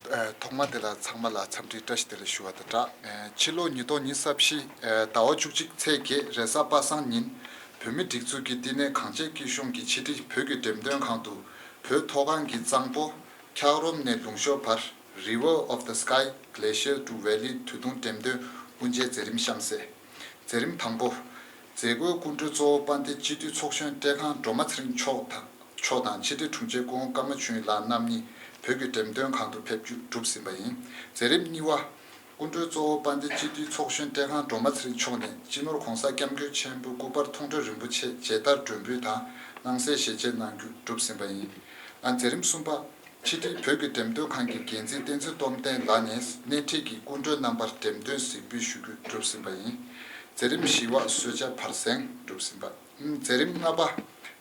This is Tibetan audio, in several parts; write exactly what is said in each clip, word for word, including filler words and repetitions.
ཐོག་མ་དེ་ལ་ཚང་མ་ལ་འཚམས་འདྲི་བཀྲ་ཤིས་བདེ་ལེགས་ཞུ་བ་དང་སྦྲགས། ཕྱི་ལོ་ཉིས་སྟོང་ཉི་ཤུ་རྩ་བཞི་ཟླ་བ་བཅུ་གཅིག་ཚེས་བརྒྱད་རེས་གཟའ་པ་སངས་ཉིན། བོད་མིའི་སྒྲིག་འཛུགས་ཀྱི་བསྟི་གནས་གངས་ཅན་སྐྱིད་གཤོངས་ཀྱི་ཕྱི་དྲིལ་བོད་ཀྱི་འགྲེམས་སྟོན་ཁང་དུ། བོད་མཐོ་སྒང་གི་གཙང་པོ། འཁྱགས་རོམ་ནས་ལུང་གཤོང་བར། River of the Sky, Glacial to Valley དུས་ཐུང་འགྲེམས་སྟོན་དབུ་འབྱེད་མཛད་རིམ་གཤམ་གསལ། མཛད་རིམ་དང་པོ། མཛད་སྒོའི་སྐུ་མགྲོན་གཙོ་བོ་དཔལ་ལྡན་སྤྱི་འཐུས་ཚོགས་གཞོན་བཀྲས་ཁང་སྒྲོལ་མ་ཚེ་རིང་མཆོག་དང་མཆོག་དང་ཕྱི་དྲིལ་དྲུང་ཆེ་སྐུ་ངོ་ཀརྨ་ཆོས་དབྱིངས་ལགས་རྣམ་གཉིས་བོད་ཀྱི་འགྲེམས་སྟོན་ཁང་དུ་ཕེབས་རྒྱུ་གྲུབ་ཟིན་པ་ཡིན། མཛད་རིམ་གཉིས་པ། སྐུ་མགྲོན་གཙོ་བོ་དཔལ་ལྡན་སྤྱི་འཐུས་ཚོགས་གཞོན་བཀྲས་ཁང་སྒྲོལ་མ་ཚེ་རིང་མཆོག་ནས་སྤྱི་ནོར་༸གོང་ས་༸སྐྱབས་མགོན་ཆེན་པོའི་སྐུ་པར་མཐོང་གྲོལ་རིན་པོ་ཆེ་མཇལ་དར་སྒྲོན་འབུལ་དང་སྣང་གསལ་ཞལ་ཕྱེ་གནང་རྒྱུ་གྲུབ་ཟིན་པ་ཡིན། ཨ། མཛད་རིམ་གསུམ་པ། ཕྱི་དྲིལ་བོད་ཀྱི་འགྲེམས་སྟོན་ཁང་གི་འགན་འཛིན་བསྟན་འཛིན་སྟོབས་ལྡན་ལགས་ནས་སྣེ་ཁྲིད་ཀྱིས་སྐུ་མགྲོན་རྣམ་པར་འགྲེམས་སྟོན་གཟིགས་འབུལ་ཞུ་རྒྱུ་གྲུབ་ཟིན་པ་ཡིན། མཛད་རིམ་བཞི་པ། གསོལ་ཇ་བར་གསེང་གྲུབ་ཟིན་པ། མཛད་རིམ་ལྔ་པ།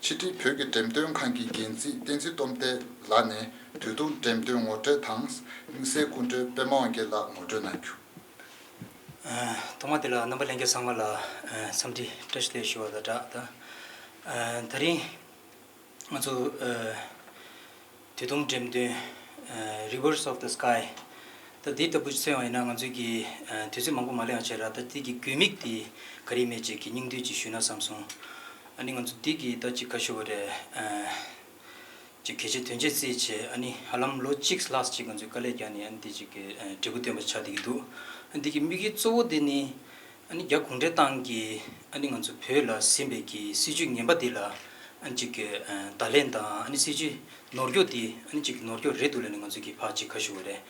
ཕྱི་དྲིལ་བོད་ཀྱི་འགྲེམས་སྟོན་ཁང་གི་འགན་འཛིན་བསྟན་འཛིན་སྟོབས་ལྡན་ལགས་ནས་དུས་ཐུང་འགྲེམས་སྟོན་ངོ་སྤྲོད་དང་། དམིགས་བསལ་སྐུ་མགྲོན་པད་མ་དབང་རྒྱལ་ལགས་ངོ་སྤྲོད་གནང་རྒྱུ། ཐོག་མ་དེ་ལ་རྣམ་པ་ལྷན་རྒྱས་ཚང་མ་ལ་འཚམས་འདྲི་བཀྲ་ཤིས་བདེ་ལེགས་ཞུ་བ་དང་སྦྲགས། ད་རིང་ང་ཚོ་དུས་ཐུང་འགྲེམས་སྟོན་Rivers of the Sky ད་འདི་ལྟ་བུ་མཚོན་པ་ཡིན་ན། ང་ཚོས་ཀྱི་དུས་ཚོད་མང་པོ་མ་ལེན་པ་བྱས་ར། ད་འདི་གི་དགོས་དམིགས་དེ་ག་རེ་མེད་ཅིག་གི་སྙིང་བསྡུས་ཅིག་ཞུས་ན་བསམ་སོང་། ཨ་ནི་ང་ཚོ་འདི་གི་ད་ཅིག་ག་ཞུ་བ་རེད། ཅིག་གལ་ཆེ་དོན་ཆེ་བརྩིས་བྱས། ཨ་ནི་ཧ་ལམ་ལོ་གཅིག་ལྷག་ཅིག་ང་ཚོས་དཀའ་ལས་བརྒྱབ་ནས་ཨ་ནི་འདི་ཅིག་གི་འབྲས་བུ་བཏོན་པ་ཆགས་བསྡད་ཀྱི་འདུག། ཨ་ནི་འདི་གི་དམིགས་ཡུལ་གཙོ་བོ་དེ་ནི་ཨ་ནི་རྒྱ་གུང་ཁྲན་ཏང་གིས་ཨ་ནི་ང་ཚོ་བོད་ལ་ཟིན་པའི་གི་སྲིད་ཇུས་ངན་པ་འདི་ལ་ཨ་ནི་ཅིག་གི་བརྡ་ལན་དང་། ཨ་ནི་སྲིད་ཇུས་ནོར་འཁྱོག་འདི་ཨ་ནི་ཅིག་ནོར་འཁྱོག་རེད་འདུག་ལབ་ནས་ང་ཚོས་གི་ཕར་ཅིག་ག་ཞུ་བ་རེད།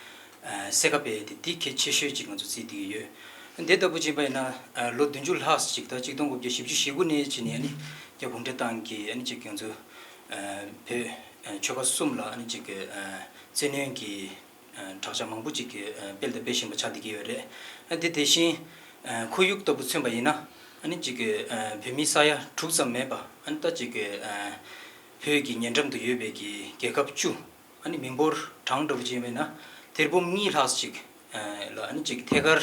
གསལ་ཁ་སྤེལ་ཏེ་འདི་གལ་ཆེ་ཤོས་ཅིག་ང་ཚོ་བརྩིས་བསྡད་ཀྱི་ཡོད། འདི་ལྟ་བུ་ཕྱིན་པ་ཡིན་ན་ལོ་བདུན་ཅུ་ལྷག་ཅིག་ད་གཅིག་སྟོང་དགུ་བརྒྱ་བཞི་བཅུ་ཞེ་དགུ་ནས་བྱས་ནས་ཨ་ནི་རྒྱ་གུང་ཁྲན་ཏང་གིས་ཨ་ནི་ཅིག་ང་ཚོ་བོད་ཆོལ་ཁ་གསུམ་ལ་ཨ་ནི་ཅིག་བཙན་གནོན་གྱི་དྲག་ཆས་མང་པོ་ཅིག་སྤེལ་དང་སྤེལ་བཞིན་པ་ཆགས་བསྡད་ཀྱི་ཡོད་རེད། ཨ་ནི་དེ་དེ་བཞིན་ཁོར་ཡུག་ལྟ་བུ་མཚོན་པ་ཡིན་ན་ཨ་ནི་ཅིག་བོད་མི་ས་ཡ་དྲུག་ཙམ་མེད་པ། ཨ་ནི་ད་ཅིག་བོད་ཀྱི་ཉེ་འགྲམ་དུ་ཡོད་པའི་གི་རྒྱལ་ཁབ་བཅུ། ཨ་ནི་མི་འབོར་གྲངས་འདྲ་བོ་ཅིག་ཡིན་པ་ཡིན་ན་ཐེར་འབུམ་གཉིས་ལྷག་ཅིག་ལ་ཨ་ནི་ཅིག་ཐད་ཀར་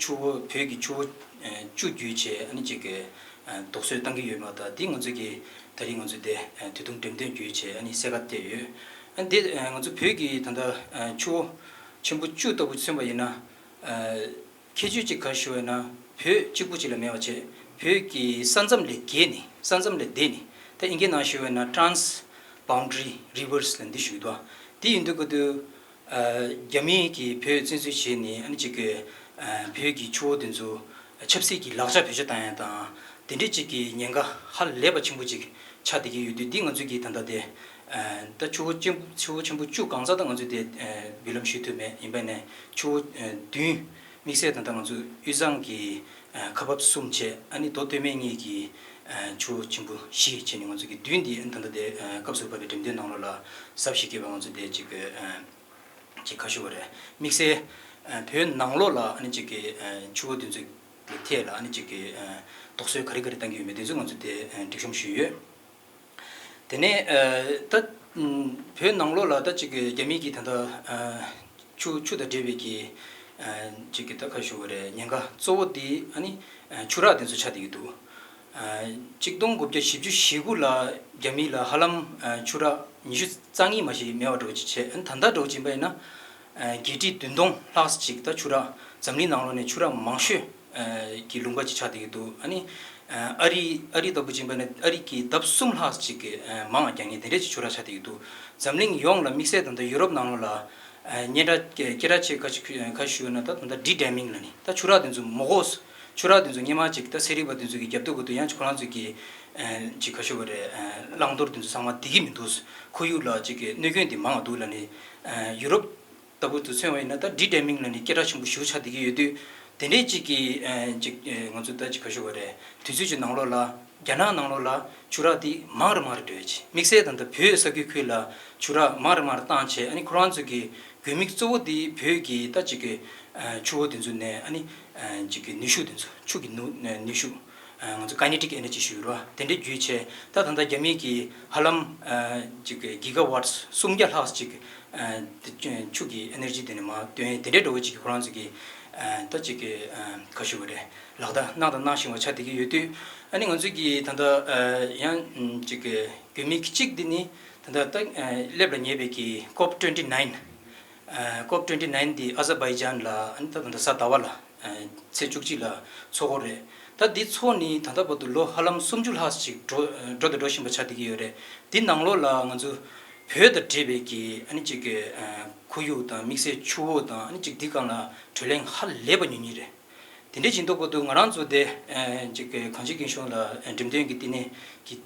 ཆུ་བོ་བོད་ཀྱི་ཆུ་བོ་བཅུ་བརྒྱུད་བྱས་ཨ་ནི་ཅིག་དུག་གསོད་བཏང་གི་ཡོད་མ་ད། འདི་ང་ཚོ་གི་ད་རིང་ང་ཚོ་དེ་དུས་ཐུང་འགྲེམས་སྟོན་བརྒྱུད་བྱས་ཨ་ནི་གསལ་ཁ་བསྟན་ཡོད། ཨ་ནི་དེ་ང་ཚོ་བོད་ཀྱི་ད་ལྟ་ཆུ་བོ་ཆེན་པོ་བཅུ་ལྟ་བུ་མཚོན་པ་ཡིན་ན། ཁྱད་ཆོས་གཅིག་ག་ཞུ་བས་ན་བོད་གཅིག་པུ་གཅིག་ལ་མེད་པ་བྱས། བོད་ཀྱི་ས་མཚམས་ལས་བརྒལ་ནས་ས་མཚམས་ལས་འདས་ནས་ད་ཨིན་སྐད་ནང་ཞུ་བས་ན་Trans Boundary Rivers ལ་འདི་ཞུ་གི་འདུག། འདི་ཡིན་དུས་ག་དུས་རྒྱ་མི་གིས་བོད་བཙན་འཛུལ་བྱས་ནས་ཨ་ནི་ཅིག་གི་བོད་ཀྱི་ཆུ་བོ་དེ་ཚོ་ཆབ་སྲིད་ཀྱི་ལག་ཆ་བེད་སྤྱོད་བཏང་ཡ་དང་དེ་འདྲས་ཅིག་གི་ཉེན་ཁ་ཧ་ལས་པ་ཆེན་པོ་ཅིག་ཆགས་བསྡད་ཀྱི་ཡོད་དུས། འདི་ང་ཚོས་ཀྱི་ད་ལྟ་དེ་ད་ཆུ་བོ་ཆེན་ཆུ་བོ་ཆེན་པོ་བཅུ་གང་ཟག་ད་ང་ཚོས་དེ་འབུལ་ལམ་ཞུ་ཐུབ་མེད། ཡིན་པ་ནས་ཆུ་བོ་བདུན། དམིགས་བསལ་ད་ལྟ་ང་ཚོ་དབུས་གཙང་གི་ཁ་འབབ་གསུམ་བྱས། ཨ་ནི་མདོ་སྟོད་སྨད་གཉིས་ཀྱི་ཆུ་བོ་ཆེན་པོ་བཞི་བྱས་ནས་ང་ཚོ་གི་བདུན་འདི་ཨ་ནི་ད་ལྟ་དེ་སྐབས་སུ་བབས་པའི་འགྲེམས་སྟོན་ནང་ལོགས་ལ་གཟབ་ཞིབ་སྐྱེས་པ་ང་ཚོ་དེ་ཅིག་ཅིག་ཁ་ཤུ་བ་རེད། དམིགས་བསལ་བོད་ནང་ལོགས་ལ་ཨ་ནི་ཅིག་གི་ཆུ་བོ་དེ་ཚོ་གི་ཐད་ལ་ཨ་ནི་ཅིག་གི་དོགས་ཟོན་ག་རེ་ག་རེ་བཏང་གི་ཡོད་མེད་དེ་ཚོ་ང་ཚོ་དེ་སྒྲིག་གཤོམ་ཞུས་ཡོད། དེ་ནས་ད་བོད་ནང་ལོགས་ལ་ད་ཅིག་རྒྱ་མི་གིས་ད་ལྟ་ཆུ་ཆུ་དང་འབྲེལ་བའི་གི་ཅིག་གི་ད་ག་ཞུ་བ་རེད། ཉེན་ཁ་གཙོ་བོ་དེ་ཨ་ནི་ཆུ་རགས་དེ་ཚོ་ཆགས་བསྡད་ཀྱི་འདུག། གཅིག་སྟོང་དགུ་བརྒྱ་བཞི་བཅུ་ཞེ་དགུ་ལ་རྒྱ་མི་ལ་ཧ་ལམ་ཆུ་རགས་ཉི་ཤུ་རྩ་གཉིས་མ་ཞིག་མེད་པ་འདྲ་བོ་ཅིག་བྱས། ཨ་ནི་ད་ལྟ་འདྲ་བོ་ཅིག་ཡིན་པ་ཡིན་ན་བརྒྱད་ཁྲི་བདུན་སྟོང་ལྷག་ཅིག་ད་ཆུ་རགས་འཛམ་གླིང་ནང་ལོགས་ནས་ཆུ་རགས་མང་ཤོས་ཀྱི་ལུང་པ་ཅིག་ཆགས་བསྡད་ཀྱི་འདུག། ཨ་ནི་ཨ་རི་ཨ་རི་ལྟ་བུ་ཅིག་ཡིན་པ་ན་ཨ་རི་གི་ལྡབ་གསུམ་ལྷག་ཅིག་གི་མང་བ་རྒྱག་མཁན་དེ་འདྲས་ཅིག་ཆུ་རགས་ཆགས་བསྡད་ཀྱི་འདུག། འཛམ་གླིང་ཡོངས་ལ་དམིགས་བསལ་ད་ལྟ་ཡུ་རོབ་ནང་ལོགས་ལ་སྙན་གྲགས་སྐད་གྲགས་ཆེ་ཁ་ཁ་ཞུས་ན་ད་ད་ལྟ་ཌི་ཌེ་མིང་ལ་ནི་ད་ཆུ་རགས་དེ་ཚོ་མོ་གོས་ཆུ་རགས་དེ་ཚོ་སྔོན་མ་ཅིག་ད་ཚན་རིག་པ་དེ་ཚོ་གི་རྒྱབ་ཏུ་གུ་ཏུ་ཡང་ཅིག་ཁོ་རང་ཚོ་གི་ཅིག་ཁ་ཤོ་བ་རེད། བླང་དོར་དེ་ཚོ་ཚང་མ་བསྡད་ཀྱི་མི་འདུག། ཁོར་ཡུག་ལ་ཅིག་གི་གནོད་སྐྱོན་དེ་མང་བ་འདུག་ལབ་ནས་ཡུ་རོབ་ལྟ་བུ་དུ་མཚོན་པ་ཡིན་ན་ད་ཌི་ཌེ་མིང་ལ་ནི་སྐད་གྲགས་ཆེན་པོ་ཞེ་པོ་ཆགས་བསྡད་ཀྱི་ཡོད་དུས། དེ་འདྲའི་ཅིག་གི་ཨ་ཅིག་ཨ་ང་ཚོ་ད་ཅིག་ག་ཞུ་བ་རེད། དུས་ཚོད་ཀྱི་ནང་ལོགས་ལ་རྒྱ་ནག་ནང་ལོགས་ལ་ཆུ་རགས་དེ་མང་རུ་མང་རུ་འགྲོ་ཡ་ཅིག། དམིགས་བསལ་ད་ལྟ་བོད་ས་ཁུལ་ཁུལ་ལ་ཆུ་རགས་མང་རུ་མང་རུ་བཏང་བྱས། ཨ་ནི་ཁོ་རང་ཚོ་གི་དགོས་དམིགས་གཙོ་བོ་དེ་བོད་ཀྱི་ད་ཅིག་གི་ཨ་ཆུ་བོ་དེ་ཚོ་ནས་ཨ་ནི་ཨ་ཅིག་གི་ནུས་ཤུགས་དེ་ཚོ་ཆུ་གི་ནུ་ནུས་ཤུགས། ང་ཚོ་ཀའི་ནེ་ཊིག་ཨེ་ནར་ཇི་ཞུ་རོ་དེ་འདྲ་བརྒྱུད་བྱས། ད་ད་ལྟ་རྒྱ་མིས་ཀྱི་ཧ་ལམ་ཅིག་གི་གི་ག་ཝཊ་སུམ་བརྒྱ་ལྷག་ཅིག་ཆུ་གི་ཨེ་ནར་ཇི་དེ་ནས་མ་བཏོན་དེ་འདྲའི་འགྲོ་བ་ཅིག་གི་ཁོ་རང་ཚོ་གི་ད་ཅིག་གི་ག་ཞུ་བ་རེད། ལག་བསྟར་གནང་དང་གནང་བཞིན་པ་ཆགས་བསྡད་ཀྱི་ཡོད་དུས། ཨ་ནི་ང་ཚོ་གི་ད་ལྟ་ཡང་ཅིག་གི་དགོས་དམིགས་གཅིག་འདི་ནི་ད་ལྟ་ད་སླེབས་ལ་ཉེ་བའི་གི་ཀོབ་ཊུ་ཝེན་ཊི་ནའིན་ ཀོབ་ཊུ་ཝེན་ཊི་ནའིན་འདི་ཨ་ཟར་བྷའི་ཇཱན་ལ་ཨ་ནི་ད་ད་ལྟ་གཟའ་ཟླ་བ་ལ་ཚེས་བཅུ་གཅིག་ལ་འཚོགས་ཀྱི་ཡོད་རེད། ད་འདི་འཚོགས་ནས་ད་ལྟ་བར་དུ་ལོ་ཧ་ལམ་སུམ་ཅུ་ལྷག་ཅིག་འགྲོ་འགྲོ་དང་འགྲོ་བཞིན་པ་ཆགས་བསྡད་ཀྱི་ཡོད་རེད། འདི་ནང་ལོགས་ལ་ང་ཚོ་བོད་དང་འབྲེལ་བའི་གི་ཨ་ནི་ཅིག་གི་ཁོར་ཡུག་དང་དམིགས་བསལ་ཆུ་བོ་དང་ཨ་ནི་ཅིག་འདི་སྒང་ལ་བགྲོ་གླེང་ཧ་ལས་པ་ཉུང་ཉུང་རེད། དེ་འདྲའི་ཅིག་འདུག་པ་འདུག་ང་རང་ཚོ་དེ་ཅིག་གི་གངས་ཅན་སྐྱིད་གཤོངས་ལ་འགྲེམས་སྟོན་གྱི་བསྟི་གནས་ཀྱི་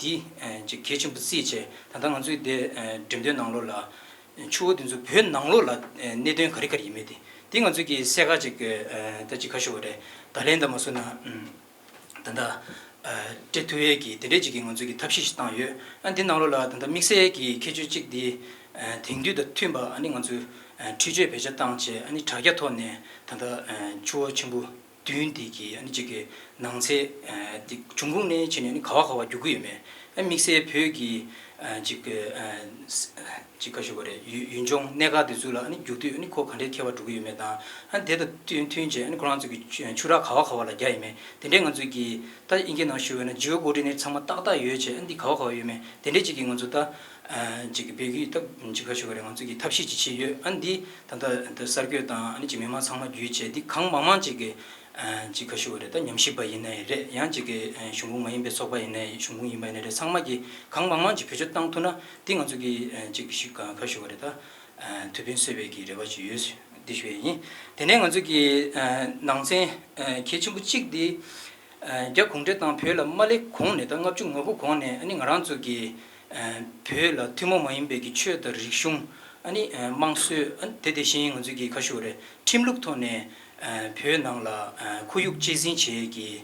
དེ་ཅིག་གལ་ཆེན་པོ་བརྩིས་བྱས། ད་ལྟ་ང་ཚོའི་དེ་འགྲེམས་སྟོན་ནང་ལོགས་ལ་ཆུ་བོ་དེ་ཚོ་བོད་ནང་ལོགས་ལ་གནད་དོན་ག་རེ་ག་རེ་ཡིན་མིན་དེ་དེ་ང་ཚོས་ཀྱི་གསལ་ཁ་ཅིག་ད་ཅིག་ཁ་ཤོ་བ་རེད། བརྡ་ལན་དང་མ་སོང་ན་ད་ལྟ་སྤྲད་ཐུབ་ཡས་ཀྱི་དེ་འདྲའི་ཅིག་གི་ང་ཚོས་ཀྱི་ཐབས་ཤེས་ཤིག་བཏང་ཡོད། ཨ་འདི་ནང་ལོགས་ལ་ད་ལྟ་དམིགས་བསལ་གྱི་ཁྱད་ཆོས་གཅིག་དེ་དེང་དུས་དང་མཐུན་པ་ཨ་ནི་ང་ཚོས་འཕྲུལ་ཆས་བེད་སྤྱོད་བཏང་བྱས་ཨ་ནི་དྲ་རྒྱ་ཐོག་ནས་ད་ལྟ་ཆུ་བོ་ཆེན་པོ་བདུན་དེ་གི་ཨ་ནི་གཅིག་གི་ནང་ཚན་དེ་འབྱུང་ཁུངས་ནས་བྱས་ནས་ཨ་ནི་ག་བ་ག་བ་རྒྱུག་གི་ཡོད་མེད། ཨ་དམིགས་བསལ་བོད་ཀྱི་གཅིག་གི་གཅིག་ག་ཞུ་བ་རེད། ཡུལ་ཡུལ་ལྗོངས་གནས་སྐབས་དེ་ཚོ་ལ་ཨ་ནི་རྒྱུག་དུས་ཨ་ནི་ཁོ་ག་འདྲའི་ཁྱད་པར་འགྲོ་གི་ཡོད་མེད་དང་ཨ་དེ་དང་མཐུན་མཐུན་བྱས་ཨ་ནི་ཁོ་རང་ཚོ་གི་ཆུ་ཆུ་རགས་ག་བ་ག་བ་ལ་རྒྱག་ཡོད་མེད་དེ་འདྲའི་ང་ཚོ་གི་ད་ཨིན་སྐད་ནང་ཞུ་བ་ན་ཇི་ཨོ་ཀོ་ཌི་ནེཊ་ཚང་མ་ཏག་ཏག་ཡོད་བྱས་ཨ་ནི་འདི་ག་བ་ག་བ་ཡོད་མེད་དེ་འདྲའི་ཅིག་གི་ང་ཚོ་ད་ཅིག་གི་བོད་ཀྱི་ད་ཅིག་ག་ཞུ་བ་རེད། ང་ཚོ་གི་ཐབས་ཤེས་ཅིག་བྱས་ཡོད། ཨ་ནི་འདི་ད་ལྟ་ད་གསར་འགོད་དང་ཨ་ནི་ཅིག་མི་མང་ཚང་མ་བརྒྱུད་བྱས་འདི་གང་མང་མང་ཅིག་གི་ཅིག་ག་ཞུ་བ་རེད། ད་ཉམས་ཞིབ་པ་ཡིན་ནའི་རེད། ཡང་ཅིག་གི་གཞུང་གོང་མ་ཡིན་པའི་ཚོགས་པ་ཡིན་ནའི་གཞུང་གོང་ཡིན་པ་ཡིན་ནའི་རེད། ཚང་མ་གི་གང་མང་མང་ཅིག་བེད་སྤྱོད་བཏང་ཐུབ་ན་འདི་ང་ཚོ་གི་ཅིག་ཞིག་ག་ཞུ་བ་རེད། ད་ཐུགས་ཕན་གསོས་པའི་གི་རེ་བ་ཅིག་ཡོད། འདི་ཞུ་ཡས་ཡིན། དེ་ནས་ང་ཚོ་གི་ནང་ཚན་གལ་ཆེན་པོ་གཅིག་འདི་རྒྱ་གུང་ཁྲན་ཏང་བོད་ལ་མ་སླེབས་གོང་ནས་ད་ལྔ་བཅུ་ང་དགུ་གོང་ནས་ཨ་ནི་ང་རང་ཚོ་གི་བོད་ལ་ཐུན་མོང་མ་ཡིན་པའི་གི་ཆོས་དང་རིག་གཞུང་ཨ་ནི་དམངས་སྲོལ་ཨ་ནི་དེ་དེ་བཞིན་ང་ཚོ་གི་ག་ཞུ་བ་རེད། ཁྲིམས་ལུགས་ཐོག་ནས་བོད་ནང་ལ་ཁོར་ཡུག་གཅེས་འཛིན་བྱེད་ཀྱི་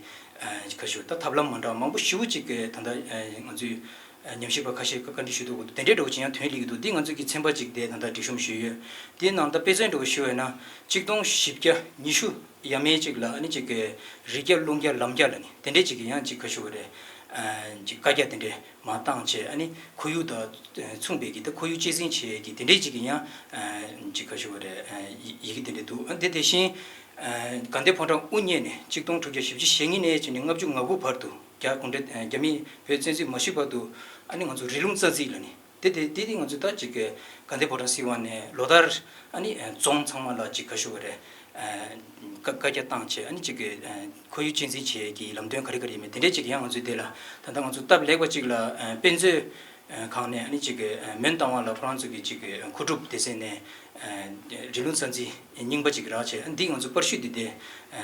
ག་ཞུ་ད་ཐབས་ལམ་མ་འདྲ་བ་མང་པོ་ཞེ་པོ་ཅིག་གི་ད་ལྟ་ང་ཚོའི་ཉམས་ཞིབ་པ་ཁ་ཤས་བཀའ་འདྲི་ཞུ་འདུག་གོ། དེ་འདྲའི་འདྲ་བོ་ཅིག་ཡང་ཐོན་སླེབས་ཀྱི་འདུག་འདི་ང་ཚོ་གི་ཚན་པ་ཅིག་དེ་ད་ལྟ་སྒྲིག་གཤོམ་ཞུས་ཡོད། དེའི་ནང་ད་དཔེ་མཚོན་འདྲ་བོ་ཞུ་བས་ན་གཅིག་སྟོང་བཞི་བརྒྱ་ཉི་ཤུ་ཡས་མས་ཅིག་ལ་ཨ་ནི་ཅིག་གི་རི་རྒྱ་ཀླུང་རྒྱ་ལམ་རྒྱ་ལ་ནི་དེ་འདྲའི་ཅིག་གི་ཡང་ཅིག་ག་ཞུ་བ་རེད། ཅིག་བཀའ་རྒྱ་དེ་འདྲའི་མ་བཏང་བྱས་ཨ་ནི་ཁོར་ཡུག་དང་མཚུངས་པའི་གི་ད་ཁོར་ཡུག་གཅེས་འཛིན་བྱེད་ཀྱི་དེ་འདྲའི་ཅིག་གི་ཡང་ཅིག་ག་ཞུ་བ་རེད། ཡི་གེ་དེ་འདྲ་འདུག་ཨ་དེ་དེ་བཞིན་དགའ་ལྡན་ཕོ་བྲང་དབུ་བརྙེས་ནས་གཅིག་སྟོང་དྲུག་བརྒྱ་བཞི་བཅུ་ཞེ་གཉིས་ནས་བྱས་ནས་ལྔ་བཅུ་ང་དགུ་བར་དུ་རྒྱ་གུང་ཁྲན་རྒྱ་མིས་བོད་བཙན་འཛུལ་མ་ཞུས་བར་དུ་ཨ་ནི་ང་ཚོ་རི་ཀླུང་རྩ་འཛིན་ལ་ནི་དེ་དེ་དེ་དེ་ང་ཚོ་ད་ཅིག་གི་དགའ་ལྡན་ཕོ་བྲང་སྲིད་དབང་ནས་ལོ་ལྟར་ཨ་ནི་རྫོང་ཚང་མ་ལ་ཅིག་ག་ཞུ་བ་རེད། བཀའ་བཀའ་རྒྱ་བཏང་བྱས་ཨ་ནི་ཅིག་གི་ཁོར་ཡུག་གཅེས་འཛིན་བྱེད་ཀྱི་ལམ་སྟོན་ག་རེ་ག་རེ་ཡིན་མིན་དེ་འདྲས་ཅིག་ཡང་ང་ཚོའི་དེ་ལ་ད་ལྟ་ང་ཚོ་སྟབས་ལེགས་པ་ཅིག་ལ་དཔེ་མཛོད་ཁང་ནས་ཨ་ནི་ཅིག་གི་མོན་རྟ་དབང་ལགས་ཁོ་རང་ཚོ་གི་ཅིག་གི་མཁོ་སྒྲུབ་སྡེ་ཚན་ནས་རི་ཀླུང་རྩ་འཛིན་རྙིང་པ་ཅིག་རག་བྱས་ཨ་ནི་འདི་ང་ཚོ་པར་བཤུས་འདི་དེ་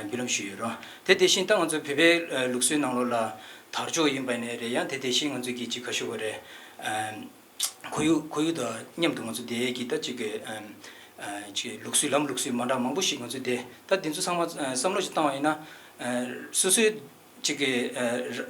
འབུལ་ལམ་ཞུས་ཡོད་རོགས། དེ་དེ་བཞིན་ད་ང་ཚོ་བོད་པའི་ལུགས་སྲོལ་ནང་ལོགས་ལ་དར་ལྕོག་ཡིན་པ་ནས་རེད། ཡང་དེ་དེ་བཞིན་ང་ཚོ་གི་ཅིག་ག་ཞུ་བ་རེད། ཁོར་ཡུག་ཁོར་ཡུག་དང་མཉམ་དུ་ང་ཚོ་དེ་གི་ད་ཅིག་གི་ཅིག་ལུགས་སྲོལ་ལམ་ལུགས་སྲོལ་མ་འདྲ་མང་པོ་ཞིག་ང་ཚོ་དེ་ད་དེ་ཚོ་ཚང་མ་བསམ་བློ་ཞིག་བཏང་བ་ཡིན་ན་སོ་སོའི་ཅིག་གི་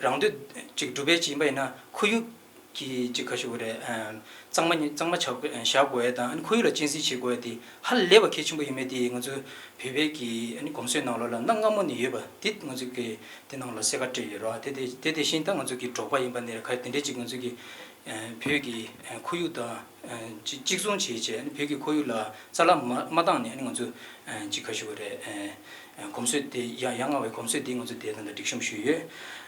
རང་འདོད་ཅིག་སྒྲུབ་པའི་ཅིག་ཡིན་པ་ཡིན་ན་ཁོར་ཡུག་གི་ཅིག་ག་ཞུ་བ་རེད། གཙང་མ་གཙང་མ་བྱ་བཞག་དགོས་ཡ་དང་ཁོར་ཡུག་ལ་གཅེས་འཛིན་བྱེད་དགོས་ཡ་དེ་ཧ་ལས་པ་གལ་ཆེན་པོ་ཡིན་མེད་དེ་ང་ཚོ་བོད་པའི་གི་གོམས་སྲོལ་ནང་ལོགས་ལ་གནའ་སྔ་མོ་ནས་ཡོད་པ་དེ་ང་ཚོ་གི་དེ་ནང་ལ་གསལ་ཁ་སྤྲད་ཡོད་རེད་བ། དེ་དེ་དེ་དེ་བཞིན་ད་ང་ཚོ་གི་འབྲོག་པ་ཡིན་པ་ནས་ག་དེ་འདྲས་ཅིག་ང་ཚོ་གི་བོད་ཀྱི་ཁོར་ཡུག་དང་གཅིག་གཅིག་མཚུངས་བྱས་བྱས་བོད་ཀྱི་ཁོར་ཡུག་ལ་རྩ་བརླག་མ་མ་བཏང་ནས་ང་ཚོ་གཅིག་ག་ཞུ་བ་རེད། གོམས་སྲོལ་དེ་ཡ་ཡ་ང་བའི་གོམས་སྲོལ་དེ་ང་ཚོ་དེ་ད་ལྟ་སྒྲིག་གཤོམ་ཞུས་ཡོད།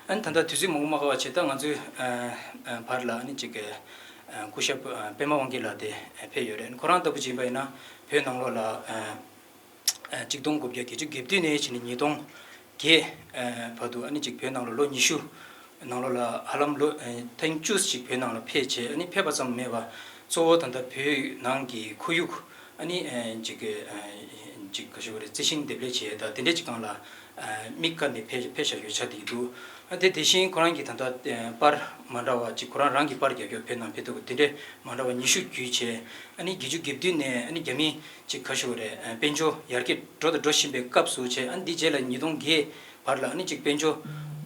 ཨ་ནི་ད་ལྟ་དུས་ཚོད་མང་པོ་མ་འགོར་བ་བྱས་ད་ང་ཚོའི་བར་ལ་ཨ་ནི་གཅིག་གི་སྐུ་ཞབས་པད་མ་དབང་རྒྱལ་ལགས་དེ་ཕེབས་ཡོད་རེད། ཁོ་རང་ལྟ་བུ་ཅིག་ཡིན་པ་ཡིན་ན་བོད་ནང་ལོགས་ལ། ཆིག་སྟོང་དགུ་བརྒྱ་བརྒྱད་ཅུ་གྱ་བདུན་ནས་བྱས་ནས་ཉིས་སྟོང་བརྒྱད་བར་དུ་ཨ་ནི་ཅིག་བོད་ནང་ལ་ལོ་ཉི་ཤུ་ནང་ལོགས་ལ་ཧ་ལམ་ལོ་ཐེངས་བཅུ་ཅིག་བོད་ནང་ལ་ཕེབས་བྱས་ཨ་ནི་ཕེབས་པ་ཙམ་མེད་པར་གཙོ་བོ་ད་ལྟ་བོད་ནང་གི་ཁོར་ཡུག་ཨ་ནི་ཅིག་ཅིག་ག་ཞུ་བ་རེད། རྩི་ཤིང་འདེབས་ལས་བྱས་ད་དེ་འདྲས་ཅིག་སྒང་ལ་དམིགས་བཀར་ནས་ཕེབས་ཕེབས་བཞག་ཡོད་ཆགས་བསྡད་ཀྱི་འདུག་ཨ་དེ་དེ་བཞིན་ཁོ་རང་གིས་ད་ལྟ་པར་མ་འདྲ་བ་ཅིག་ཁོ་རང་རང་གིས་པར་རྒྱག་རྒྱུ་བོད་ནང་ཕེབས་ཐུབ་པ་དེ་འདྲས་མ་འདྲ་བ་ཉི་ཤུ་བརྒྱུད་བྱས་ཨ་ནི་བརྒྱད་ཅུ་གྱ་བདུན་ནས་ཨ་ནི་རྒྱ་མི་ཅིག་ག་ཞུ་བ་རེད། དཔལ་འབྱོར་ཡར་རྒྱས་འགྲོ་དང་འགྲོ་བཞིན་པའི་སྐབས་སུ་བྱས་ཨ་ནི་འདི་རྗེས་ལ་ཉིས་སྟོང་བརྒྱད་བར་ལ་ཨ་ནི་ཅིག་དཔལ་འབྱོར་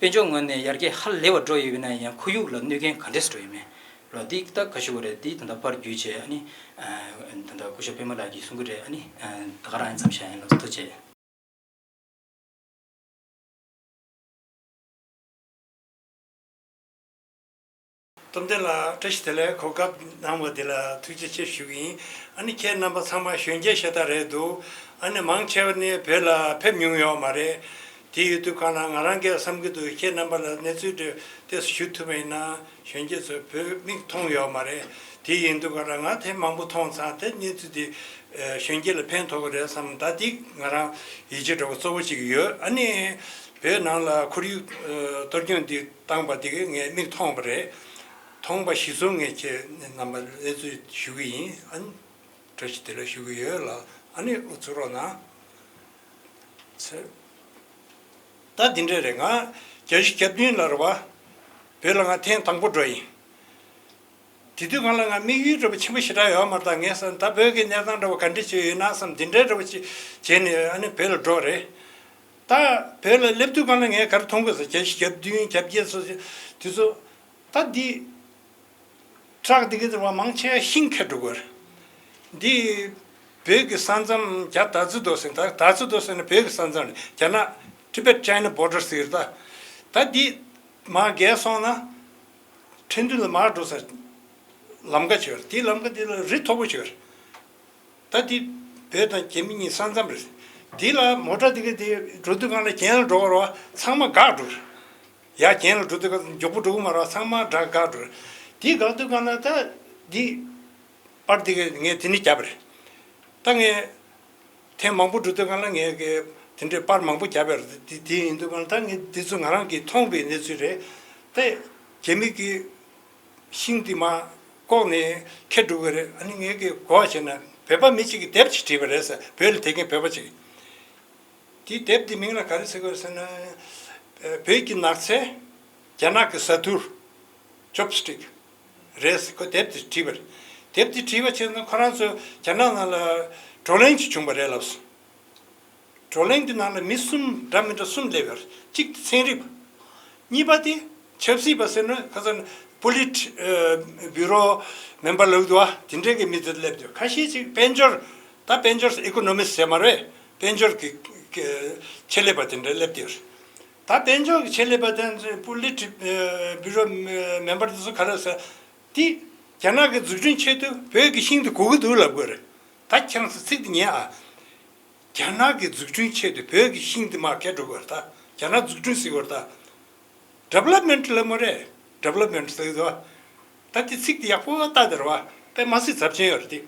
དཔལ་འབྱོར་ངོས་ནས་ཡར་རྒྱས་ཧ་ལས་པ་འགྲོ་ཡོད་པ་ན་ཡང་ཁོར་ཡུག་ལ་གནོད་སྐྱོན་ག་འདྲས་འགྲོ་ཡོད་མེད་ར་འདི་ད་ག་ཞུ་བ་རེད། འདི་ད་ལྟ་པར་བརྒྱུད་བྱས་ཨ་ནི་ད་ལྟ་སྐུ་ཞབས་པད་མ་ལགས་ཀྱིས་གསུང་གི་རེད། ཨ་ནི་ད་ག་རང་ཡིན་ཙམ་བཤད་ཡིན། ལགས་སོ་ཐུགས་རྗེ་ཆེ། སྟོབས་ལྡན་ལགས་བཀྲ་ཤིས་བདེ་ལེགས། གོ་སྐབས་གནང་བ་འདི་ལ་ཐུགས་རྗེ་ཆེ་ཞུ་གི་ཡིན། ཨ་ནི་ཁྱེད་རྣམ་པ་ཚང་མ་གཞོན་སྐྱེས་ཤ་སྟག་རེད་འདུག་ཨ་ནི་མང་ཆེ་བ་ནི་བོད་ལ་ཕེབས་མྱོང་ཡོད་མ་རེད། དེ་ཡོད་དུས་གང་ལ་ང་རང་གིས་བསམ་གྱི་འདུག་ཁྱེད་རྣམ་པ་ལ་གནས་ཚུལ་དེ་ཏོག་ཙམ་ཞུ་ཐུབ་པ་ཡིན་ན་གཞོན་སྐྱེས་ཚོས་བོད་མིག་མཐོང་ཡོད་མ་རེད། དེ་ཡིན་དུས་ག་རང་ང་དེ་མང་པོ་མཐོང་ཚར། དེ་གནས་ཚུལ་དེ་གཞོན་སྐྱེས་ལ་ཕན་ཐོགས་ཀྱི་རེད་བསམ། ད་དེ་ང་རང་ཡིད་ཆེས་འདྲ་བོ་གཙོ་བོ་ཅིག་ཡོད། ཨ་ནི་བོད་ནང་ལ་ཁོར་ཡུག་གཏོར་སྐྱོན་འདི་བཏང་པ་དེ་གས་ངས་མིག་མཐོང་བ་རེད། མཐོང་པ་གཞི་བཟུང་ངས་ཁྱེད་རྣམ་པ་ལ་གནས་ཚུལ་ཞུ་གི་ཡིན། ཨ་ནི་བཀྲ་ཤིས་བདེ་ལེགས་ཞུ་གི་ཡོད་ལ། ཨ་ནི་འུ་ཚུགས་རོགས་གནང་། ཚེ། ད་འདི་འདྲ་རེད། ང་བརྒྱད་ཅུ་གྱ་བདུན་ལ་རེད་བ། བོད་ལ་ང་ཐེངས་དང་པོ་འགྲོ་ཡིན། དེ་དུས་སྒང་ལ་ང་དམིགས་ཡུལ་འདྲ་བོ་ཆེན་པོ་ཞེ་དྲག་ཡོད་མ་རེད། ད་ངས་བསམ་ད་བོད་ཀྱི་གནས་སྟངས་འདྲ་བོ་ག་འདྲ་ཅིག་ཡོད་ན་བསམ། འདི་འདྲའི་འདྲ་བོ་ཅིག་བྱས་ནས་ཨ་ནི་བོད་ལ་འགྲོ་རེད། ད་བོད་ལ་སླེབས་དུས་སྒང་ལ་ངས་ག་རེ་མཐོང་དགོས་ཟེར། བརྒྱད་ཅུ་གྱ་བདུན་གྱ་བརྒྱད་ཚོ་དེ་ཚོ། ད་འདི་བྲག་འདི་ག་དེ་བ་མང་ཆེ་ཤིང་ཁ་འགྲོ་གི་རེད། འདི་བོད་ཀྱི་ས་མཚམས་རྒྱ་དར་རྩི་རྡོ་ཟེར། ད་དར་རྩི་རྡོ་ཟེར་ན་བོད་ཀྱི་ས་མཚམས་རེད། རྒྱ་ནག་Tibet China border ཟེར་ད། ད་འདི་མར་བརྒལ་སོང་ན་ཁྲེང་ཏུའུ་ལ་མར་འགྲོ་ས་ལམ་ཁ་ཅིག་ཡོད་རེད། དེ་ལམ་ཁ་དེ་ལ་རི་མཐོ་པོ་ཅིག་ཡོད་རེད། ད་འདི་བོད་དང་རྒྱ་མི་གཉིས་ས་མཚམས་རེད། འདི་ལ་མོ་ཊ་འདི་ག་དེ་འགྲོ་དུས་སྒང་ལ་གྱེན་ལ་འགྲོ་གི་རེད་བ། ཚང་མ་འགག་འགྲོ་གི་རེད། ཡར་གྱེན་ལ་འགྲོ་དུས་སྒང་མགྱོགས་པོ་འགྲོ་གི་མ་རེད་བ། ཚང་མ་འགག་འགག་འགྲོ་གི་རེད། འདི་འགག་དུས་སྒང་ལ་ད་འདི་པར་འདི་ག་ངས་དེ་ནས་བརྒྱབ་པ་རེད། ད་ངས་ཐེངས་མང་པོ་འགྲོ་དུས་སྒང་ལ་ངས་གི་དེ་འདྲའི་པར་མང་པོ་བརྒྱབ་པ་རེད། དེ་དེ་ཡིན་དུས་སྒང་ལ་ད་ངས་འདི་ཚོ་ང་རང་གིས་མཐོང་བའི་གནས་ཚུལ་རེད། ད་རྒྱ་མི་གི་ཤིང་དེ་མར་བཀོག་ནས་ཁྱེར་འགྲོ་གི་རེད། ཨ་ནི་ངས་གི་གོ་བ་བྱས་ན་བོད་པ་མི་གཅིག་གིས་དེབ་ཅིག་བྲིས་པ་རེད་ཟེར། བོད་ལ་བསྡད་མཁན་བོད་པ་ཅིག། དེའི་དེབ་དེ་མིང་ལ་ག་རེ་ཟེར་གི་རེད་ཟེར་ན། ཨ། བོད་ཀྱི་ནགས་ཚལ། རྒྱ་ནག་གི་ཟ་ཐུར། Chopstick རེད་ཟེར། ཁོས་དེབ་དེ་བྲིས་པ་རེད། དེབ་དེ་བྲིས་པ་བྱས་ན་ཁོ་རང་ཚོ་རྒྱ་ནག་ནང་ལ་བགྲོ་གླེང་ཅིག་བྱུང་བ་རེད་ལབ་སོང་། བགྲོ་གླེང་དེ་ནང་ལ་མི་གསུམ་འདྲ་མི་འདྲ་གསུམ་སླེབས་ཡོད་རེད། གཅིག་དེ་ཚན་རིག་པ། གཉིས་པ་དེ་ཆབ་སྲིད་པ་ཟེར་ན་ཁ་སང་Politburo member ལབ་འདུག་བ། དེ་འདྲའི་གི་མི་དེ་སླེབས་འདུག། ཁ་ཤས་ཅིག་དཔལ་འབྱོར། ད་དཔལ་འབྱོར་economist ཟེར་མ་རེད། དཔལ་འབྱོར་གི་གི་ཆེད་ལས་པ་དེ་འདྲ་སླེབས་འདུག། ད་དཔལ་འབྱོར་གི་ཆེད་ལས་པ་དེ་ཚོས་Politburo member དེ་ཚོ་ག་རེ་ཟེར། དེ་རྒྱ་ནག་གི་འཛུགས་སྐྲུན་ཆེད་དུ་བོད་ཀྱི་ཤིང་དེ་དགོས་ཀྱི་འདུག་ལབ་དགོས་རེད། ད་ཁྱེད་རང་ཚོ་ཚིག་དེ་ཉན་ཨ། རྒྱ་ནག་གི་འཛུགས་སྐྲུན་ཆེད་དུ་བོད་ཀྱི་ཤིང་དེ་མར་ཁྱེར་འགྲོ་དགོས་རེད་ད། རྒྱ་ནག་འཛུགས་སྐྲུན་ཟེར་དགོས་རེད་ད། Development ལབ་མ་རེད། Development ཟེར་གི་འདུག་བ། ད་དེ་ཚིག་དེ་ཡག་པོ་བལྟ་དེ་རེད་བ། དཔེ་མ་སྲིད་ཚབས་ཆེན་ཡོད་རེད་དེ།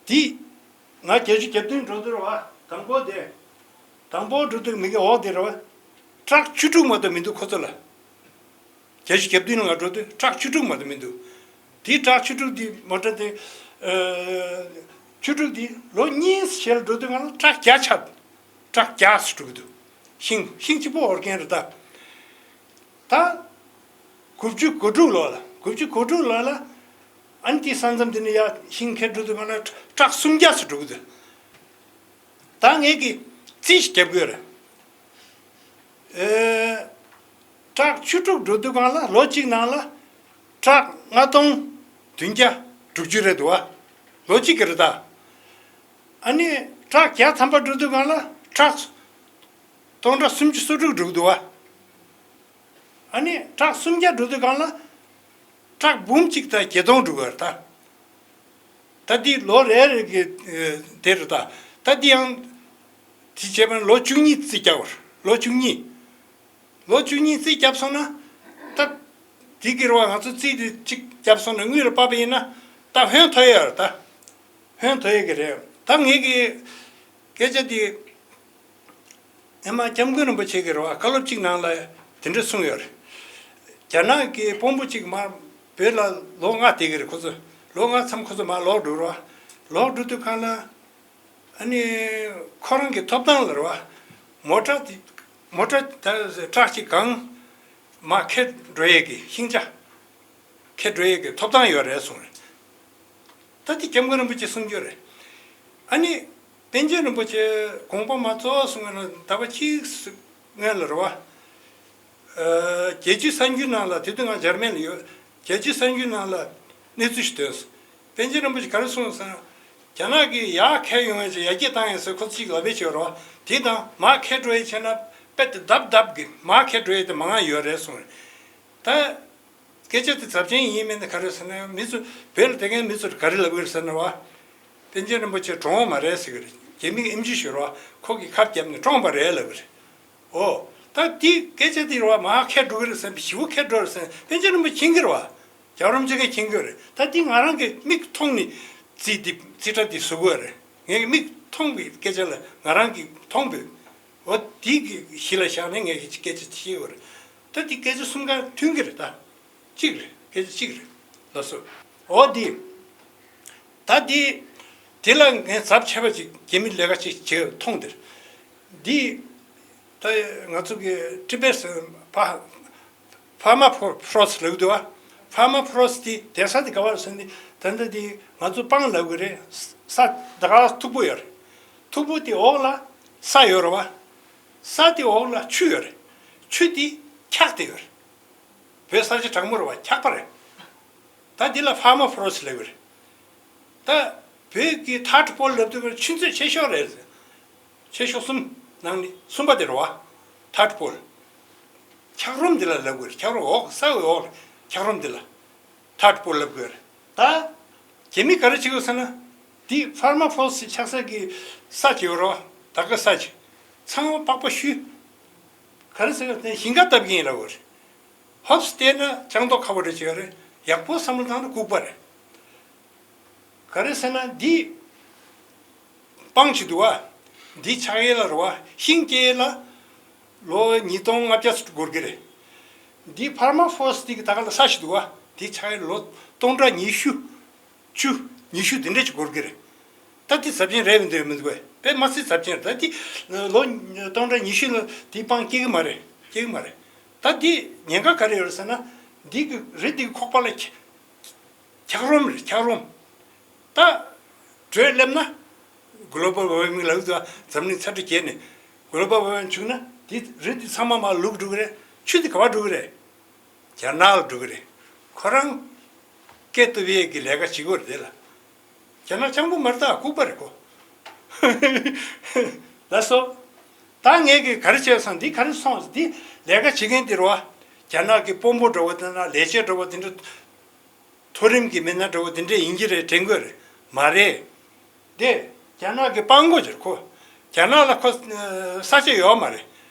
དེ་ང་བརྒྱད་ཅུ་གྱ་བདུན་འགྲོ་དུས་རེད་བ། དང་པོ་དེ། དང་པོ་འགྲོ་དུས་མི་གི་འོག་དེ་རེད་བ། ཊག་བཅུ་དྲུག་མ་གཏོགས་མི་འདུག་ཁོ་ཚོ་ལ། བརྒྱད་ཅུ་གྱ་བདུན་ལ་ང་འགྲོ་དུས་ཊག་བཅུ་དྲུག་མ་གཏོགས་མི་འདུག། དེའི་ཊག་བཅུ་དྲུག་དེ་མོ་ཊ་དེ། ཨ། བཅུ་དྲུག་དེ་ལོ་གཉིས་ཤར་འགྲོ་དུས་སྒང་ལ་ཊག་བརྒྱ་ཆགས། ཊག་བརྒྱ་ཙམ་འགྲོ་གི་འདུག། ཤིང་ཤིང་གཅིག་པོ་འོར་མཁན་རེད་ད། ད། དགུ་བཅུ་གོ་དྲུག་ལོ་ལ། དགུ་བཅུ་གོ་དྲུག་ལོ་ལ། ཨ་ནི་དེའི་ས་མཚམས་དེ་ནས་ཡར་ཤིང་ཁྱེར་འགྲོ་དུས་སྒང་ལ་ཊག་སུམ་བརྒྱ་ཙམ་འགྲོ་གི་འདུག། ད་ངས་ཀྱིས་རྩིས་ཤིག་རྒྱབ་དགོས་རེད། ཨེ། ཊག་བཅུ་དྲུག་འགྲོ་དུས་སྒང་ལ་ལོ་གཅིག་ནང་ལ་ཊག་ལྔ་སྟོང་བདུན་བརྒྱ་དྲུག་ཅུ་རེད་འདུག་བ། ལོ་གཅིག་གི་རེད་ད། ཨ་ནི་ཊག་བརྒྱ་ཐམ་པ་འགྲོ་དུས་སྒང་ལ་ཊག་སྟོང་ཕྲག་སུམ་ཅུ་སོ་དྲུག་འགྲོ་གི་འདུག་བ། ཨ་ནི་ཊག་སུམ་བརྒྱ་འགྲོ་དུས་སྒང་ལ་ཊག་འབུམ་གཅིག་དང་བརྒྱད་སྟོང་འགྲོ་གི་རེད་ད། ད་འདི་ལོ་རེ་རེ་གི་ཨེ་དེ་རེད་ད། ད་འདི་ཡང་དེ་བྱས་པ་ན་ལོ་བཅུ་གཉིས་རྩིས་རྒྱག་པ་རེད། ལོ་བཅུ་གཉིས། ལོ་བཅུ་གཉིས་རྩིས་བརྒྱབ་སོང་ན། ད་འདི་གི་རེད་བ། ང་ཚོ་རྩིས་དེ་གཅིག་བརྒྱབ་སོང་ན་དངུལ་ལ་དཔག་པ་ཡིན་ན་ད་ཧོན་ཐོར་ཡོད་རེད་ད། ཧོན་ཐོར་ཡོད་ཀྱི་རེད། ད་ངས་ཀྱི་སྐད་ཆ་དེ། ཨེ་མ་སྐྱབས་མགོན་རིན་པོ་ཆེ་གིས་རེད་བ། བཀའ་སློབ་གཅིག་ནང་ལ་དེ་འདྲ་གསུངས་ཡོད་རེད། རྒྱ་ནག་གི་དཔོན་པོ་གཅིག་མར་བོད་ལ་ལོ་ལྔ་བསྡད་ཀྱི་རེད། ཁོ་ཚོ་ལོ་ལྔ་མཚམས་ཁོ་ཚོ་མར་ལོག་འགྲོ་རེད་བ། ལོག་འགྲོ་དུས་སྒང་ལ་ཨ་ནི་ཁོ་རང་གི་ཐོབ་ཐང་ལ་རེད་བ། མོ་ཊ་དེ་མོ་ཊ་ད་ཊག་གཅིག་གང་མར་ཁྱེར་འགྲོ་ཡས་ཀྱི་ཤིང་ཆ། ཁྱེར་འགྲོ་ཡས་ཀྱི་ཐོབ་ཐང་ཡོད་རེད་གསུངས་རེད། ད་དེ་སྐྱབས་མགོན་རིན་པོ་ཆེ་གསུང་རྒྱུ་རེད། ཨ་ནི་པཎ་ཆེན་རིན་པོ་ཆེ་དགོངས་པ་མ་རྫོགས་སོང་ན་ཟླ་བ་གཅིག་སྔོན་ལ་རེད་བ། ཨ། རྒྱལ་སྤྱིའི་གསར་འགྱུར་ནང་ལ། དེ་དུས་ང་འཇར་མན་ལ་ཡོད། རྒྱལ་སྤྱིའི་གསར་འགྱུར་ནང་ལ་གནས་ཚུལ་ཞིག་ཐོན་སོང་། པཎ་ཆེན་རིན་པོ་ཆེ་ག་རེ་གསུངས་སོང་ཟེར་ན། རྒྱ་ནག་གིས་ཡར་ཁྱེར་ཡོང་ཡས་ཆེད། ཡར་རྒྱས་བཏང་ཡས་ཆེད་ཁོ་ཚོ་གཅིག་ལབ་པ་ཅིག་ཡོད་རེད་བ། དེ་དང་མར་ཁྱེར་འགྲོ་ཡས་ཆེད་ན་དཔེ་དེ་རྡབ་རྡབ་གི་མར་ཁྱེར་འགྲོ་ཡས་དེ་མང་ང་ཡོད་རེད་གསུངས་རེད། ད། སྐད་ཆ་དེ་ཚབས་ཆེན་ཡིན་མིན་དེ་ག་རེ་ཟེར་ན། མི་ཚོ་བོད་ལ་བསྡད་མཁན་མི་ཚོར་ག་རེ་ལབ་ཀྱི་རེད་ཟེར་ན་བ། པཎ་ཆེན་རིན་པོ་ཆེ་གྲོངས་པ་མ་རེད་ཟེར་གྱི་རེད། རྒྱ་མི་གི་ཨེམ་ཆི་ཞིག་རེད་བ། ཁོ་གིས་ཁབ་བརྒྱབ་ནས་བཀྲོངས་པ་རེད་ལབ་ཀྱི་རེད། ཨོ། ད་དེ་སྐད་ཆ་དེ་རེད་བ། མར་ཁྱེར་འགྲོ་གི་རེད་ཟེར་ན། ཞེ་པོ་ཁྱེར་འགྲོ་རེད་ཟེར་ན་པཎ་ཆེན་རིན་པོ་ཆེ་མཁྱེན་གྱི་རེད་བ། རྒྱལ་བ་རིན་པོ་ཆེ་གིས་མཁྱེན་གྱི་ཡོད་རེད། ད་འདི་ང་རང་གི་མིག་མཐོང་ནས་རྩིས་འདི་རྩིས་ཁྲ་འདི་བཟོ་གི་ཡོད་རེད། ངས་མིག་མཐོང་བའི་སྐད་ཆ་ལ་ང་རང་གིས་མཐོང་པའི། འོ་འདི་གི་གཞི་ལ་བཞག་ནས་ངས་སྐད་ཆ་བཤད་ཡོད་རེད། ད་འདི་སྐད་ཆ་གསུམ་ཀ་མཐུན་གྱི་རེད། ད་གཅིག་རེད། སྐད་ཆ་གཅིག་རེད། ལགས་སོ། འོ་འདི། ད་འདི། དེ་ལ་ངས་ཚབས་ཆེ་བ་ཅིག་རྒྱ་མི་ལས་ཀ་ཅིག་བྱེད་མཐོང་དེར། འདི། ད་ང་ཚོ་གི་ཊི་བི་ཨེ་སི་ཕ། ཕར་མ་ཕོ་ཕོ་རོ་སི་ལབ་འདུག་བ། ཕར་མ་ཕོ་རོ་སི་དེ་གདན་ས་དེ་ག་བར་སོང་ནི། ད་ལྟ་དེ་ང་ཚོ་སྤང་ལབ་གི་རེད། ས་ད་ག་མཐུག་པོ་ཡོད་རེད། མཐུག་པོ་དེ་འོག་ལ་ས་ཡོད་རེད་བ། ས་དེ་འོག་ལ་ཆུ་ཡོད་རེད། ཆུ་དེ་འཁྱག་དེ་ཡོད་རེད། བོད་ས་ཆ་གྲང་མོ་རེད་བ། འཁྱག་པ་རེད། ད་འདི་ལ་ཕར་མ་ཕོ་རོ་སི་ལབ་གི་རེད། ད་བོད་ཀྱི་ཐར་ཊི་པོལ་ལབ་དུས་ཆུ་ཚོད་ཆེ་ཤོས་རེད། ཆེ་ཤོས་གསུམ་ནང་ནས་གསུམ་པ་དེ་རེད་བ། ཐར་ཊི་པོལ། འཁྱགས་རོམ་འདི་ལ་ལབ་དགོས་རེད། འཁྱགས་རོམ་འོག་ས་འོག་ལ་འཁྱགས་རོམ་འདི་ལ་ཐར་ཊི་པོལ་ལབ་དགོས་རེད། ད་རྒྱ་མི་ག་རེ་བྱེད་དགོས་ཟེར་ན། འདི་ཕར་མ་ཕོ་རོ་སི་ཆགས་ས་གི་ས་ཅིག་ཡོད་རེད་བ། ད་ག་ས་ཅིག་ཚང་མ་པགས་པ་བཤུས། ག་རེ་ཟེར་ན་དེ་ཞིང་ཁ་བཏབ་ཀྱི་ཡིན་ལབ་དགོས་རེད། ཧོབ་སྟེ་ན་ལྕང་མདོག་ཁ་པོ་རེ་བྱས་རེད། ཡག་པོ་བསམ་བློ་བཏང་ན་ལྐུགས་པ་རེད། ག་རེ་ཟེར་ན་འདི་སྤང་ཞིག་འདུག་བ། འདི་ཆགས་ཡས་ལ་རེད་བ། ཤིང་སྐྱེ་ཡས་ལ་ལོ་ཉིས་སྟོང་ལྔ་བརྒྱ་ཙམ་འགོར་གི་རེད། འདི་ཕར་མ་ཕོ་རོ་སི་འདི་གི་ད་ག་ལ་ས་ཞིག་འདུག་བ། འདི་ཆགས་ཡས་ལོ་སྟོང་ཕྲག་ཉི་ཤུ། བཅུ། ཉི་ཤུ་དེ་འདྲ་ཅིག་འགོར་གི་རེད། ད་འདི་ཟབ་ཆེན་རེད་མི་འདུག་མི་འདུག་བས། དཔེ་མ་སྲིད་ཟབ་ཆེན་རེད། ད་འདི་ལོ་སྟོང་ཕྲག་ཉི་ཤུ་ལ་འདི་སྤང་སྐྱེ་གི་མ་རེད། སྐྱེ་གི་མ་རེད། ད་འདི་ཉེན་ཁ་ག་རེ་ཡོད་རེད་ཟེར་ན། འདི་གི་རི་འདི་གི་ཁོག་པ་ལ་འཁྱགས་རོམ་རེད། འཁྱགས་རོམ། ད་དྲོད་སླེབས་ན་གོ་ལོ་བལ་ཝར་མིང་ལབ་ཀྱི་འདུག་འཛམ་གླིང་ཚ་དྲོད་རྒྱས་ནས་གོ་ལོ་བལ་ཝར་མིང་བྱུང་ན་འདི་རི་འདི་ཚང་མ་མར་ལུག་འགྲོ་གི་རེད། ཆུ་འདི་ག་པར་འགྲོ་གི་རེད། རྒྱ་ནག་ལ་འགྲོ་གི་རེད། ཁོ་རང་སྐད་བཏུབ་ཡས་ཀྱི་ལས་ཀ་བྱེད་ཀྱི་ཡོད་རེད་དེ་ལ། རྒྱ་ནག་སྤྱང་པོ་མ་རེད། ད་ལྐུགས་པ་རེད་ཁོ། ལགས་སོ། ད་ངས་ཀྱི་ག་རེ་བྱས་སོང་། འདི་ག་རེ་སོང་། འདི་ལས་ཀ་བྱེད་མཁན་འདི་རེད་བ། རྒྱ་ནག་གི་དཔོན་པོ་འདྲ་བོ་དེ་འདྲ་ལས་བྱེད་འདྲ་བོ་དེ་འདྲ། མཐོ་རིམ་གྱི་མི་སྣ་འདྲ་བོ་དེ་འདྲ་ཡིན་གྱི་རེད་དྲན་གྱི་ཡོད་རེད། མ་རེད། དེ་རྒྱ་ནག་གི་སྤང་གོ་ཅེར་ཁོ། རྒྱ་ནག་ལ་ཁོ་ས་ཆ་ཡོད་མ་རེད།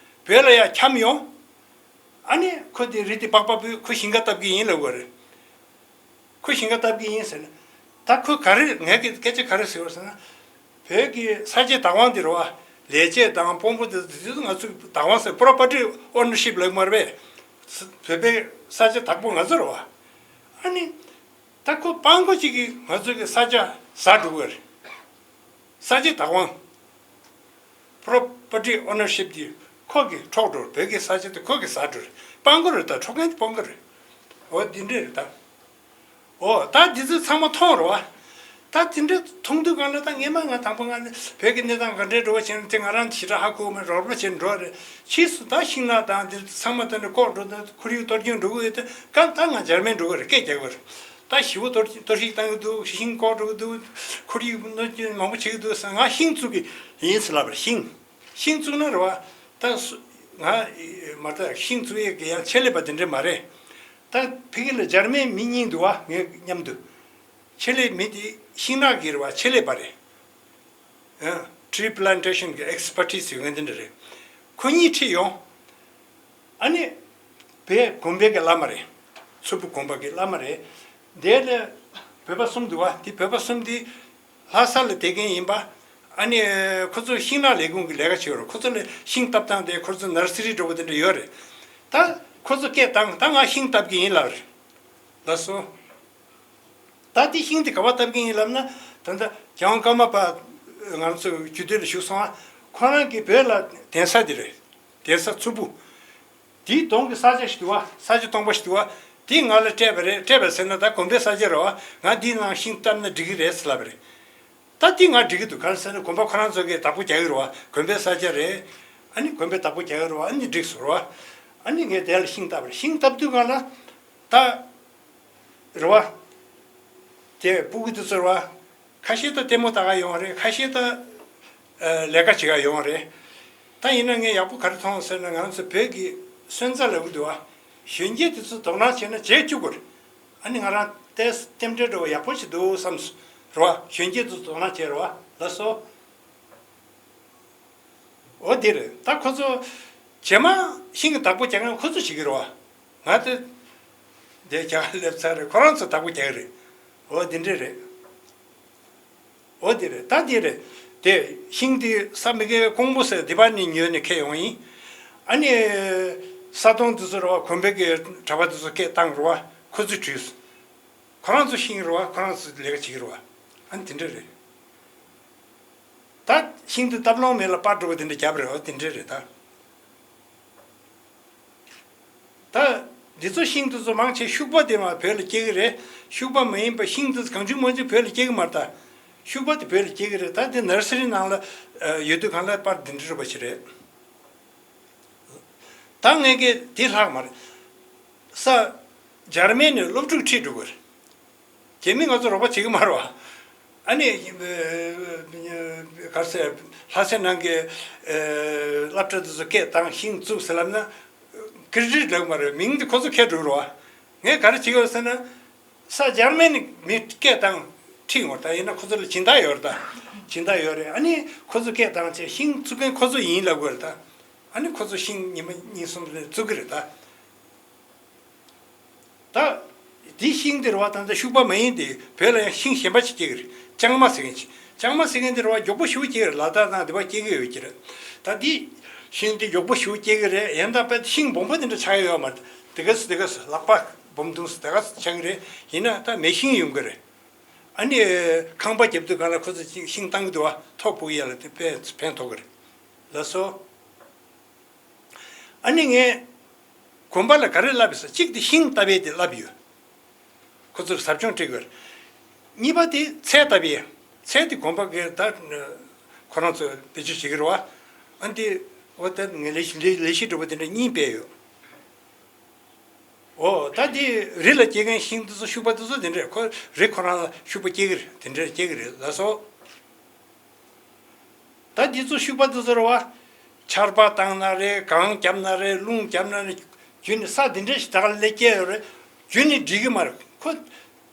བོད་ལ་ཡ་འཁྱམས་ཡོང་། ཨ་ནི་ཁོ་དེ་རི་དེ་པགས་པ་བུད། ཁོ་ཞིང་ཁ་བཏབ་ཀྱི་ཡིན་ལབ་དགོས་རེད། ཁོ་ཞིང་ཁ་བཏབ་ཀྱི་ཡིན་ཟེར་ན། ད་ཁོ་ག་རེ་ངས་ཀྱི་སྐད་ཆ་ག་རེ་ཟེར་བ་ཟེར་ན། བོད་ཀྱི་ས་ཆའི་བདག་དབང་དེ་རེད་བ། ལས་བྱེད་དང་དཔོན་པོ་དེ་དེ་ཚོ་ང་ཚོའི་བདག་དབང་ཟེར། པོ་རོ་པར་ཊི་ཨོ་ནར་ཤིབ་ལབ་མ་རེད་པས། བོད་པའི་ས་ཆ་བདག་པོ་ང་ཚོ་རེད་བ། ཨ་ནི། ད་ཁོ་སྤང་གོ་ཅིག་གིས་ང་ཚོ་གི་ས་ཆ་ཟ་འགྲོ་གི་རེད། ས་ཆའི་བདག་དབང་། པོ་རོ་པར་ཊི་ཨོ་ནར་ཤིབ་དེ་ཁོ་གིས་འཕྲོག་འགྲོ་རེད། བོད་ཀྱི་ས་ཆ་དེ་ཁོ་གིས་ཟ་འགྲོ་རེད། སྤང་གོ་རེད། ད་འཕྲོག་མཁན་དེ་སྤང་གོ་རེད། འོ་འདི་འདྲས་རེད་ད། འོ་ད་འདི་ཚོ་ཚང་མ་མཐོང་རེད་བ། ད་དེ་འདྲ་མཐོང་དུས་གང་ལ་ད་སྔས་མ་ང་དང་པོ་ང་ནི་བོད་ཀྱི་གནས་སྟངས་ག་འདྲས་འགྲོ་བ་བྱས་ན་དེ་ང་རང་ཞེ་དྲག་ཧ་གོ་མེད། རོགས་པ་བྱས་འགྲོ་རེད། ཕྱིས་སུ་ད་ཤིང་ནགས་དང་འདི་ཚང་མ་དེ་འདྲ་བཀོག་འགྲོ་ད་ཁོར་ཡུག་གཏོར་སྐྱོན་འགྲོ་གི་ཡོད་དེ་ག་ད་ང་འཇར་མན་འགྲོ་གི་རེད། སྐད་རྒྱག་གི་རེད། ད་ཞི་བོ་གཏོར་གཏོར་བཤིག་བཏང་གི་འདུག་ཤིང་བཀོག་འགྲོ་གི་འདུག་ཁོར་ཡུག་གནོད་སྐྱོན་མང་པོ་བྱེད་ཀྱི་འདུག་ཟེར། ང་ཤིང་བཙུགས་ཀྱི་ཡིན་ཟེར་ལབ་པ་རེད། ཤིང་ཤིང་བཙུགས་ན་རེད་བ། ད་སུ་ང་མ་ད་ཤིང་བཙུགས་ཡས་ཀྱི་ཡང་ཆེད་ལས་པ་དེ་འདྲ་མ་རེད། ད་ཕ་གི་ལ་འཇར་མན་མི་གཉིས་འདུག་བ། ངའི་མཉམ་དུ། ཆེད་ལས་མི་དེ་ཤིང་ནགས་ཀྱི་རེད་བ། ཆེད་ལས་པ་རེད། ཨ། ཊི་རི་པི་ལན་ཊེ་ཤན་གྱི་ཨེག་སི་པར་ཊི་སི་ཡོད་མཁན་དེ་འདྲ་རེད། ཁོ་གཉིས་ཁྲིད་ཡོང་། ཨ་ནི་བོད་དགོན་པའི་གི་བླ་མ་རེད། མཚུར་ཕུ་དགོན་པ་གི་བླ་མ་རེད། དེ་ལ་བོད་པ་གསུམ་འདུག་བ། དེ་བོད་པ་གསུམ་དེ་ལྷ་ས་ལ་བསྡད་མཁན་ཡིན་པ། ཨ་ནི་ཁོ་ཚོ་ཤིང་ནགས་ལས་ཁུངས་ཀྱི་ལས་ཀ་བྱེད་ཡོད་རེད། ཁོ་ཚོ་ལ་ཤིང་བཏབ་སྟངས་དེ་ཁོ་ཚོ་ནར་སི་རི་འདྲ་བོ་དེ་འདྲ་ཡོད་རེད། ད་ཁོ་ཚོ་སྐད་བཏང་། ད་ང་ཤིང་བཏབ་ཀྱི་ཡིན་ལབ་རེད། ལགས་སོ། ད་དེ་ཤིང་དེ་ག་པར་བཏབ་ཀྱི་ཡིན་ལབ་ན། ད་ལྟ་རྒྱལ་དབང་ཀརྨ་པ་ང་རང་ཚོ་རྒྱུད་སྟོད་ལ་བཞུགས་སོང་ཨ། ཁོ་རང་གི་བོད་ལ་གདན་ས་དེ་རེད། གདན་ས་མཚུར་ཕུ། དེའི་གདོང་གི་ས་ཆ་ཞིག་འདུག་བ། ས་ཆ་སྟོང་པ་ཞིག་འདུག་བ། དེ་ང་ལ་སྤྲད་པ་རེད། སྤྲད་པ་ཟེར་ན་ད་དགོན་པའི་ས་ཆ་རེད་བ། ང་འདིའི་ནང་ཤིང་བཏབ་ན་འགྲིག་གི་རེད་ཟེར་ལབ་པ་རེད། ད་འདི་ང་འགྲིག་གི་འདུག་གང་ཟེར་ན་དགོན་པ་ཁོ་རང་ཚོ་གིས་བདག་པོ་རྒྱག་གི་རེད་བ། དགོན་པའི་ས་ཆ་རེད། ཨ་ནི་དགོན་པས་བདག་པོ་རྒྱག་གི་རེད་བ། ཨ་ནི་འགྲིག་སོང་རེད་བ། ཨ་ནི་ངས་དེ་ལ་ཤིང་བཏབ་པ་རེད། ཤིང་བཏབ་དུས་གང་ལ་ད། རེད་བ། དེ་སྤུ་གུ་དེ་ཚོ་རེད་བ། ཁ་ཤས་ད་ལྟད་མོ་ལྟ་ག་ཡོང་བ་རེད། ཁ་ཤས་ད་ཨ་ལས་ཀ་བྱེད་ག་ཡོང་བ་རེད། ད་ཡིན་ན་ངས་ཡག་པོ་ག་རེ་མཐོང་ཟེར་ན། ང་ཚོ་བོད་ཀྱི་སོན་རྩ་ལབ་གི་འདུག་བ། གཞོན་སྐྱེས་དེ་ཚོ་དོ་སྣང་བྱས་ན་བྱེད་བཅུག་གི་རེད། ཨ་ནི་ང་རང་ཏོག་ཙམ་རྟེན་འབྲེལ་འདྲ་བོ་ཡག་པོ་ཞིག་འདུག་བསམ་སོང་། རེད་བ། གཞོན་སྐྱེས་དེ་ཚོ་དོ་སྣང་བྱས་རེད་བ། ལགས་སོ། འོ་དེ་རེད། ད་ཁོ་ཚོ་རྗེས་མ་ཤིང་གི་བདག་པོ་རྒྱག་མཁན་ཁོ་ཚོ་བྱེད་ཀྱི་རེད་བ། ང་དེ་ དེ་རྒྱ་གར་སླེབས་ཚར་རེད། ཁོ་རང་ཚོ་བདག་པོ་རྒྱག་གི་རེད། འོ་དེ་འདྲས་རེད། འོ་དེ་རེད། ད་དེ་རེད། དེ་ཤིང་དེ་ས་མི་གའི་ཀོང་པོ་ཟེར་དེ་པ་ནས་ཉོས་ནས་ཁྱེར་ཡོང་ཡིན། ཨ་ནི་ས་དོང་དེ་ཚོ་རེད་བ། གོན་པའི་གི་གྲྭ་པ་དེ་ཚོ་སྐད་བཏང་རེད་བ། ཁོ་ཚོས་བྲུས། ཁོ་རང་ཚོ་ཤིང་རེད་བ། ཁོ་རང་ཚོ་ལས་ཀ་བྱེད་ཀྱི་རེད་བ། ཨ་ནི་དེ་འདྲས་རེད། ད་ཤིང་དེ་སྟབས་ལོང་མེད་ལ་པར་འགྲོ་བ་དེ་འདྲ་རྒྱབ་རེད་བ། དེ་འདྲས་རེད་ད། ད་འདི་ཚོ་ཤིང་དེ་ཚོ་མང་ཆེ་ཤུག་པ་དེ་མར་བོད་ལ་སྐྱེ་གི་རེད། ཤུག་པ་མ་ཡིན་པ་ཤིང་དེ་ཚོ་གང་བྱུང་མང་བྱུང་བོད་ལ་སྐྱེ་གི་མ་རེད་ད། ཤུག་པ་དེ་བོད་ལ་སྐྱེ་གི་རེད། ད་དེ་ནར་སི་རི་ནང་ལ་ཡོད་དུས་གང་ལ་པར་འདི་འདྲ་རུ་བ་ཞིག་རེད། ད་ངས་གི་དེ་ལྷག་མ་རེད། ས་འཇར་མན་ནས་སློབ་ཕྲུག་ཁྲིད་འགྲོ་གི་རེད། རྒྱ་མི་ང་ཚོ་རོགས་པ་བྱེད་ཀྱི་མ་རེད་བ། ཨ་ནི་ག་རེ་ཟེར། ལྷ་སའི་ནང་གི་སློབ་གྲྭ་དེ་ཚོ་སྐད་བཏང་ཤིང་བཙུགས་ཟེར་ལབ་ན་ཀི་རི་ཊིག་ལབ་མ་རེད། མིང་དེ་ཁོ་ཚོ་ཁྱེར་འགྲོ་རེད་བ། ངས་ག་རེ་བྱེད་ཀྱི་ཡོད་ཟེར་ན། ས་འཇར་མན་ནི་མི་སྐད་བཏང་ཁྲིད་ཡོང་བ། ད་ཡིན་ན་ཁོ་ཚོ་ལ་སྦྱིན་བདག་ཡོད་རེད་ད། སྦྱིན་བདག་ཡོད་རེད། ཨ་ནི་ཁོ་ཚོ་སྐད་བཏང་བྱས་ཤིང་བཙུགས་མཁན་ཁོ་ཚོ་ཡིན་ལབ་དགོས་རེད་ད། ཨ་ནི་ཁོ་ཚོ་ཤིང་ཉི་མ་གཉིས་གསུམ་རེ་བཙུགས་ཀྱི་རེད་ད། ད་འདི་ཤིང་འདི་རེད་བ། ད་ལྟ་ཤུག་པ་མ་ཡིན་ཏེ་བོད་ལ་ཡང་ཤིང་གཞན་པ་ཞིག་སྐྱེ་གི་རེད། ལྕང་མ་ཟེར་མཁན་ཞིག་ལྕང་མ་ཟེར་མཁན་འདི་རེད་བ། མགྱོགས་པོ་ཞེ་པོ་སྐྱེ་གི་རེད། ལ་དྭགས་ནང་འདི་པ་སྐྱེ་གི་ཡོད་ཀྱི་རེད། ད་འདི་ཤིང་འདི་མགྱོགས་པོ་ཞེ་པོ་སྐྱེ་གི་རེད། ཡིན་ད་དཔེ་ཤིང་སྦོམ་པོ་འདི་འདྲ་ཆགས་ཡོད་མ་རེད། དེ་ག་སུ་དེ་ག་སུ་ལག་པ་སྦོམ་དུང་སུ་དེ་ག་སུ་ཆགས་གི་རེད། ཡིན་ན་ད་མེ་ཤིང་ཡོང་གི་རེད། ཨ་ནི་ཁང་པ་རྒྱབ་དུས་གང་ལ་ཁོ་ཚོ་ཤིང་བཏང་གི་འདུག་བ། ཐོག་ཕོག་ཡ་ལ་དེ་དཔེ་ཕན་ཐོགས་གི་རེད། ལགས་སོ། ཨ་ནི་ངས་གོམ་པ་ལ་ག་རེ་བསླབ་ཡོད་ཟེར། གཅིག་དེ་ཤིང་བཏབ་ཡས་དེ་བསླབ་ཡོད། ཁོ་ཚོར་ཟབ་སྦྱོང་སྤྲད་དགོས། གཉིས་པ་དེ་ཚལ་བཏབ་ཡས། ཚལ་དེ་གོམ་པ་གས་ད་ཁོ་རང་ཚོ་བེད་སྤྱོད་བྱེད་ཀྱི་རེད་བ། ཨ་འདི་འོ་ད་ངས་ལས་གཞི་ལས་ལས་གཞི་གྲུབ་པ་དེ་འདྲ་གཉིས་སྤེལ་ཡོད། འོ་ད་འདི་རི་ལ་སྐྱེ་མཁན་ཤིང་དེ་ཚོ་ཤུག་པ་དེ་ཚོ་དེ་འདྲས་ཁོ་རི་ཁོ་རང་ལ་ཤུག་པ་སྐྱེ་གི་རེད། དེ་འདྲས་སྐྱེ་གི་རེད། ལགས་སོ། ད་འདི་ཚོ་ཤུག་པ་དེ་ཚོ་རེད་བ། ཆར་པ་བཏང་ན་རེད། གངས་བརྒྱབ་ན་རེད། རླུང་བརྒྱབ་ན་རེད། རྒྱུན་ནས་ས་འདི་འདྲའི་ཞིག་ད་ག་ལ་སྐྱེ་ཡོད་རེད། རྒྱུན་ནས་འགྲིག་གི་མ་རེད། ཁོ་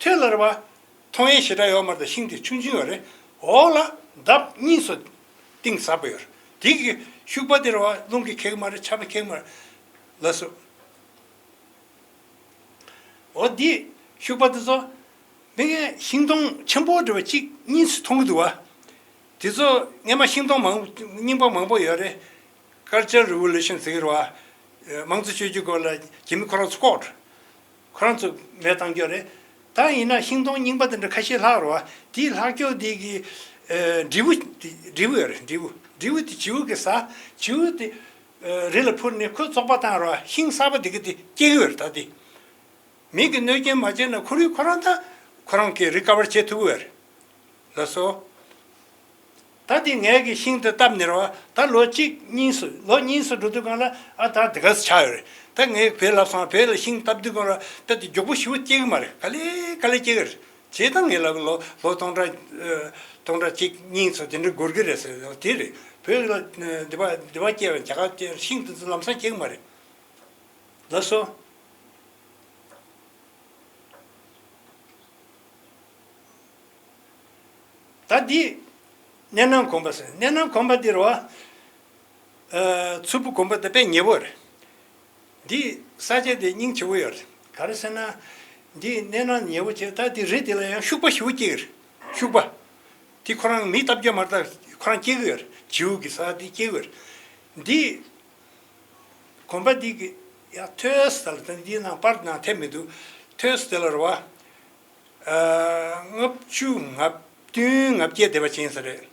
ཐོད་ལ་རེད་བ། མཐོང་ཡས་ཞེ་དྲག་ཡོད་མ་རེད། ད་ཤིང་དེ་ཆུང་ཆུང་ཡོད་རེད། འོག་ལ་འདབས་གཉིས་སུ་གཏིང་ཟབ་པ་ཡོད་རེད། དེ་གི་ཤུག་པ་དེ་རེད་བ། རླུང་གིས་ཁེགས་མ་རེད། ཆར་པས་ཁེགས་མ་རེད། ལགས་སོ། འོ་འདི་ཤུག་པ་དེ་ཚོ་མི་ངན་ཤིང་སྡོང་ཆེན་པོ་འདྲ་བ་གཅིག་གཉིས་སུ་མཐོང་གི་འདུག་བ། དེ་ཚོ་སྔས་མ་ཤིང་སྡོང་མང་རྙིང་པ་མང་པོ་ཡོད་རེད། Cultural Revolution ཟེར་གི་རེད་བ། དམངས་གཙོ་སྤྱོད་རྒྱུ་སྐོར་ལ་རྒྱ་མི་ཁོ་རང་ཚོ་བཀོག་འགྲོ། ཁོ་རང་ཚོ་མེད་བཏང་རྒྱུ་རེད། ད་ཡིན་ན་ཤིང་སྡོང་རྙིང་པ་དེ་འདྲ་ཁ་ཤས་ལྷག་རེད་བ། དེའི་ལྷག་རྒྱུ་དེ་གི་འབྲས་བུ། འབྲས་བུ་ཡོད་རེད། འབྲས་བུ། འབྲས་བུ་དེ་བྱིའུ་གིས་ཟ། བྱིའུ་དེ་རི་ལ་འཕུར་ནས་ཁོས་བཙོག་པ་བཏང་རེད་བ། ཤིང་གསར་པ་དེ་གི་དེ་སྐྱེ་གི་ཡོད་རེད། ད་དེ། མི་གིས་གནོད་སྐྱོན་མ་བྱས་ན་ཁོ་རང་ཁོ་རང་ད་ཁོ་རང་གིས་རི་ཀ་བར་བྱེད་ཐུབ་ཀྱི་ཡོད་རེད། ལགས་སོ། ད་དེ་ངས་ཀྱི་ཤིང་དེ་བཏབ་ནས་རེད་བ། ད་ལོ་གཅིག་གཉིས་སུ་ལོ་གཉིས་སུ་འགྲོ་དུས་གང་ལ་ཨ་ད་དེ་ག་སུ་ཆགས་ཡོད་རེད། ད་ངས་བོད་ལབ་སོང་། བོད་ལ་ཤིང་བཏབ་དུས་གང་ལ་ད་དེ་མགྱོགས་པོ་ཞེ་པོ་སྐྱེ་གི་མ་རེད། ག་ལེ་ག་ལེ་སྐྱེ་གི་རེད། བྱས་ཙང་ངས་ལབ་ལོ་ལོ་སྟོང་ཕྲག་ཨ་སྟོང་ཕྲག་གཅིག་གཉིས་སུ་དེ་འདྲ་འགོར་གི་རེད་ཟེར། དེ་རེད། བོད་ལ་འདི་པ་འདི་པ་སྐྱེ་བ་རྒྱ་གར་སྐྱེ་ཤིང་དེ་ཚོ་ལམ་སང་སྐྱེ་གི་མ་རེད། ལགས་སོ། ད་འདི་གནས་སྣང་གོམ་པ་ཟེར། གནས་སྣང་གོམ་པ་འདི་རེད་བ། ཨ་མཚུར་ཕུ་གོམ་པ་དེ་དཔེ་ཉེ་པོ་རེད། འདི་ས་ཆ་དེ་སྙིང་རྗེ་པོ་ཡོད་རེད། ག་རེ་ཟེར་ན། འདི་གནས་སྣང་ཉེ་པོ་བྱས། ད་འདི་རི་དེ་ལ་ཡང་ཤུག་པ་ཞེ་པོ་སྐྱེ་གི་རེད། ཤུག་པ། དེ་ཁོ་རང་མིས་བཏབ་རྒྱུ་མ་རེད། ད་ཁོ་རང་སྐྱེ་གི་ཡོད་རེད། བྱིའུ་གིས་ཟ། དེ་སྐྱེ་གི་ཡོད་རེད། འདི་གོམ་པ་འདི་གི་ཡ་ཐོས་ས་ལ་ད་འདི་ནང་པར་ནང་ཐེབས་མི་འདུག་ཐོས་ས་དེ་ལ་རེད་བ། ཨ་ལྔ་བཅུ་ང་བདུན་ང་བརྒྱད་དེ་བ་ཅན་ས་རེད།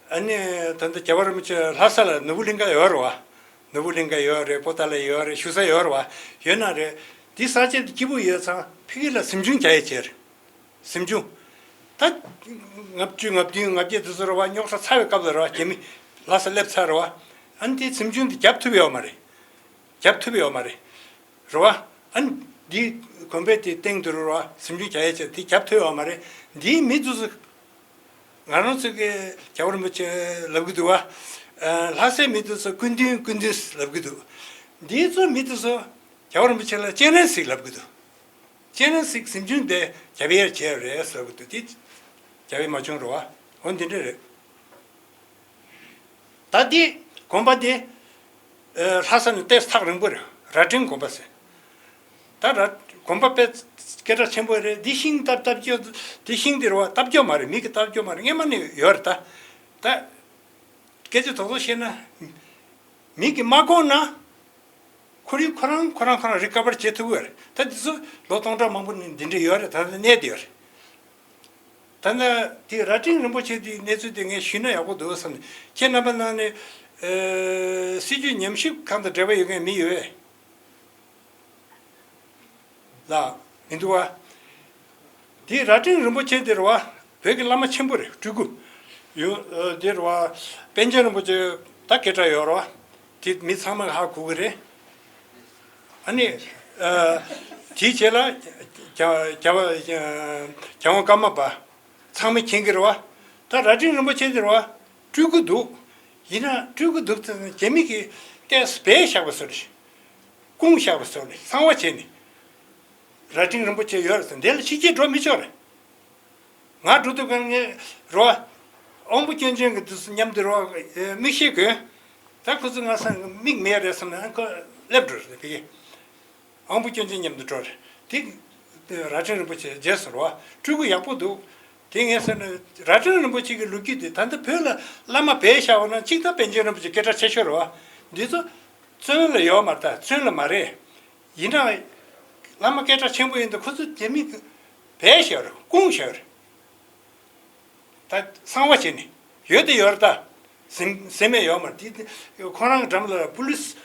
ཨ་ནི་ད་ལྟ་རྒྱལ་བ་རིན་པོ་ཆེ་ལྷ་ས་ལ་ནོར་བུ་གླིང་ཁ་ཡོད་རེད་བ། ནོར་བུ་གླིང་ཁ་ཡོད་རེད། པོ་ཏཱ་ལ་ཡོད་རེད། བཞུགས་ས་ཡོད་རེད་བ། ཡོད་ན་རེད། འདི་ས་ཆ་འདི་སྐྱིད་པོ་ཡོད་ཙང་ཕ་གི་ལ་གཟིམ་ཆུང་རྒྱག་ཡས་བྱས་རེད། གཟིམ་ཆུང་། ད་ལྔ་བཅུ་ང་བདུན་ང་བརྒྱད་དེ་ཚོ་རེད་བ། རྙོག་དྲ་ཚ་བའི་སྐབས་ལ་རེད་བ། རྒྱ་མི་ལྷ་ས་སླེབས་ཚར་རེད་བ། ཨ་ནི་དེ་གཟིམ་ཆུང་དེ་རྒྱབ་ཐུབ་ཡོད་མ་རེད། རྒྱབ་ཐུབ་ཡོད་མ་རེད། རེད་བ། ཨ་ནི་འདི་གོམ་པའི་དེ་སྟེང་དུ་རེད་བ། གཟིམ་ཆུང་རྒྱག་ཡས་བྱས་དེ་རྒྱབ་ཐུབ་ཡོད་མ་རེད། འདིའི་མི་དེ་ཚོ་ང་རང་ཚོ་གི་རྒྱལ་བ་རིན་པོ་ཆེ་ལབ་གི་འདུག་བ། ལྷ་སའི་མི་དེ་ཚོ་སྐུ་མདུན་སྐུ་མདུན་ལབ་གི་འདུག་འདི་ཚོ་མི་དེ་ཚོ་རྒྱལ་བ་རིན་པོ་ཆེ་ལ་སྤྱན་རས་གཟིགས་ལབ་གི་འདུག་སྤྱན་རས་གཟིགས་གཟིམ་ཆུང་དེ་རྒྱབ་ཡས་བྱས་རེད་ཟེར་གི་འདུག་དེ་རྒྱབ་ཡས་མ་བྱུང་རེད་བ། འོ་འདི་འདྲ་རེད། ད་དེ་དགོན་པ་དེ་ལྷ་ས་ནས་ཏོག་ཙམ་ཐག་རིང་པོ་རེད། རྭ་སྒྲེང་དགོན་པ་ཟེར། ད་ར་གོམ་པ་དཔེ་སྐད་གྲགས་ཆེན་པོ་རེད། འདི་ཤིང་བཏབ་བཏབ་རྒྱུ། འདི་ཤིང་འདི་རེད་བ། བཏབ་རྒྱུ་མ་རེད། མི་གིས་བཏབ་རྒྱུ་མ་རེད། སྔས་མ་ནས་ཡོད་རེད། ད་ད་སྐད་ཆ་རྡོག་རྡོག་བཤད་ན། མི་གིས་མ་གོ་ན། ཁོར་ཡུག་ཁོ་རང་ཁོ་རང་ཁོ་རང་རི་ཀ་བར་བྱེད་ཐུབ་ཀྱི་ཡོད་རེད། ད་འདི་ཚོ་ལོ་སྟོང་ཕྲག་མང་པོ་ནས་འདི་འདྲ་ཡོད་རེད། ད་ལྟ་གནས་བསྡད་ཡོད་རེད། ད་ལྟ་དེ་རྭ་སྒྲེང་རིན་པོ་ཆེ་དེའི་གནས་ཚུལ་དེ་ངས་ཞུས་ན་ཡག་པོ་འདུག་བསམ་ནས། ཁྱེད་རྣམ་པ་ནང་ནས་ཨེ་སྲིད་བྱུས་ཉམས་ཞིབ་ཁང་དང་འབྲེལ་བ་ཡོད་མཁན་མི་ཡོད་ལ། མི་འདུག་བ། དེ་རྭ་སྒྲེང་རིན་པོ་ཆེ་དེ་རེད་བ། བོད་ཀྱི་བླ་མ་ཆེན་པོ་རེད། སྤྲུལ་སྐུ་ཡོད། ཨ་དེ་རེད་བ། པཎ་ཆེན་རིན་པོ་ཆེ་ད་སྐད་གྲགས་ཡོད་རེད་བ། དེ་མི་ཚང་མས་ཧ་གོ་གི་རེད། ཨ་ནི་ཨ་དེའི་རྗེས་ལ་རྒྱ་རྒྱ་བ་རྒྱལ་དབང་ཀརྨ་པ་ཚང་མས་མཁྱེན་གྱི་རེད་བ། ད་རྭ་སྒྲེང་རིན་པོ་ཆེ་དེ་རེད་བ། སྤྲུལ་སྐུ་འདུག་ཡིན་ན་སྤྲུལ་སྐུ་འདུག་ཟེར་ནས་རྒྱ་མི་གིས་ཏོག་ཙམ་སྦས་བཞག་པ་བཟོ་རེད། སྐུངས་བཞག་པ་བཟོ་རེད། གསང་བ་བྱས་ནས། རྭ་སྒྲེང་རིན་པོ་ཆེ་ཡོད་རེད་ཟེར། འདི་ལ་ཕྱི་རྒྱལ་འགྲོ་མི་ཆོག་རེད། ང་འགྲོ་དུས་གང་ངས་རོ། དབང་པོ་སྐྱོན་ཅན་གྱི་དུས་སུ་མཉམ་དུ་རོ། མིག་ཤེལ་གོན། ད་ཁོ་ཚོ་ང་སང་མིག་མེད་རེད་བསམ་ནས་ཁོ་སླེབས་འགྲོ་རེད་ཕ་གི། དབང་པོ་སྐྱོན་ཅན་མཉམ་དུ་འགྲོ་རེད། དེ་རྭ་སྒྲེང་རིན་པོ་ཆེ་རྗེས་སུ་རོ། སྤྲུལ་སྐུ་ཡག་པོ་འདུག་དེ་ངས་ཟེར་ན་རྭ་སྒྲེང་རིན་པོ་ཆེ་གི་ལོ་རྒྱུས་དེ་ད་ལྟ་བོད་ལ་བླ་མ་སྦས་བཞག་པ་ན་གཅིག་ད་པཎ་ཆེན་རིན་པོ་ཆེ་སྐད་གྲགས་ཆེ་ཤོས་རེད་བ། འདི་ཚོ་བཙོན་ལ་ཡོད་མ་རེད། ད་བཙོན་ལ་མ་རེད། ཡིན་ནའང་བླ་མ་སྐད་གྲགས་ཆེན་པོ་ཡིན་དུས་ཁོ་ཚོ་རྒྱ་མི་གིས་སྦས་བཞག་རེད། སྐུངས་བཞག་རེད། ད་གསང་བ་བྱས་ནས་ཡོད་དེ་ཡོད་རེད། ད་ཟིན་ཟིན་མེད་ཡོད་མ་རེད། དེ་ཁོ་རང་གི་འགྲམ་ལ་པུ་ལིས་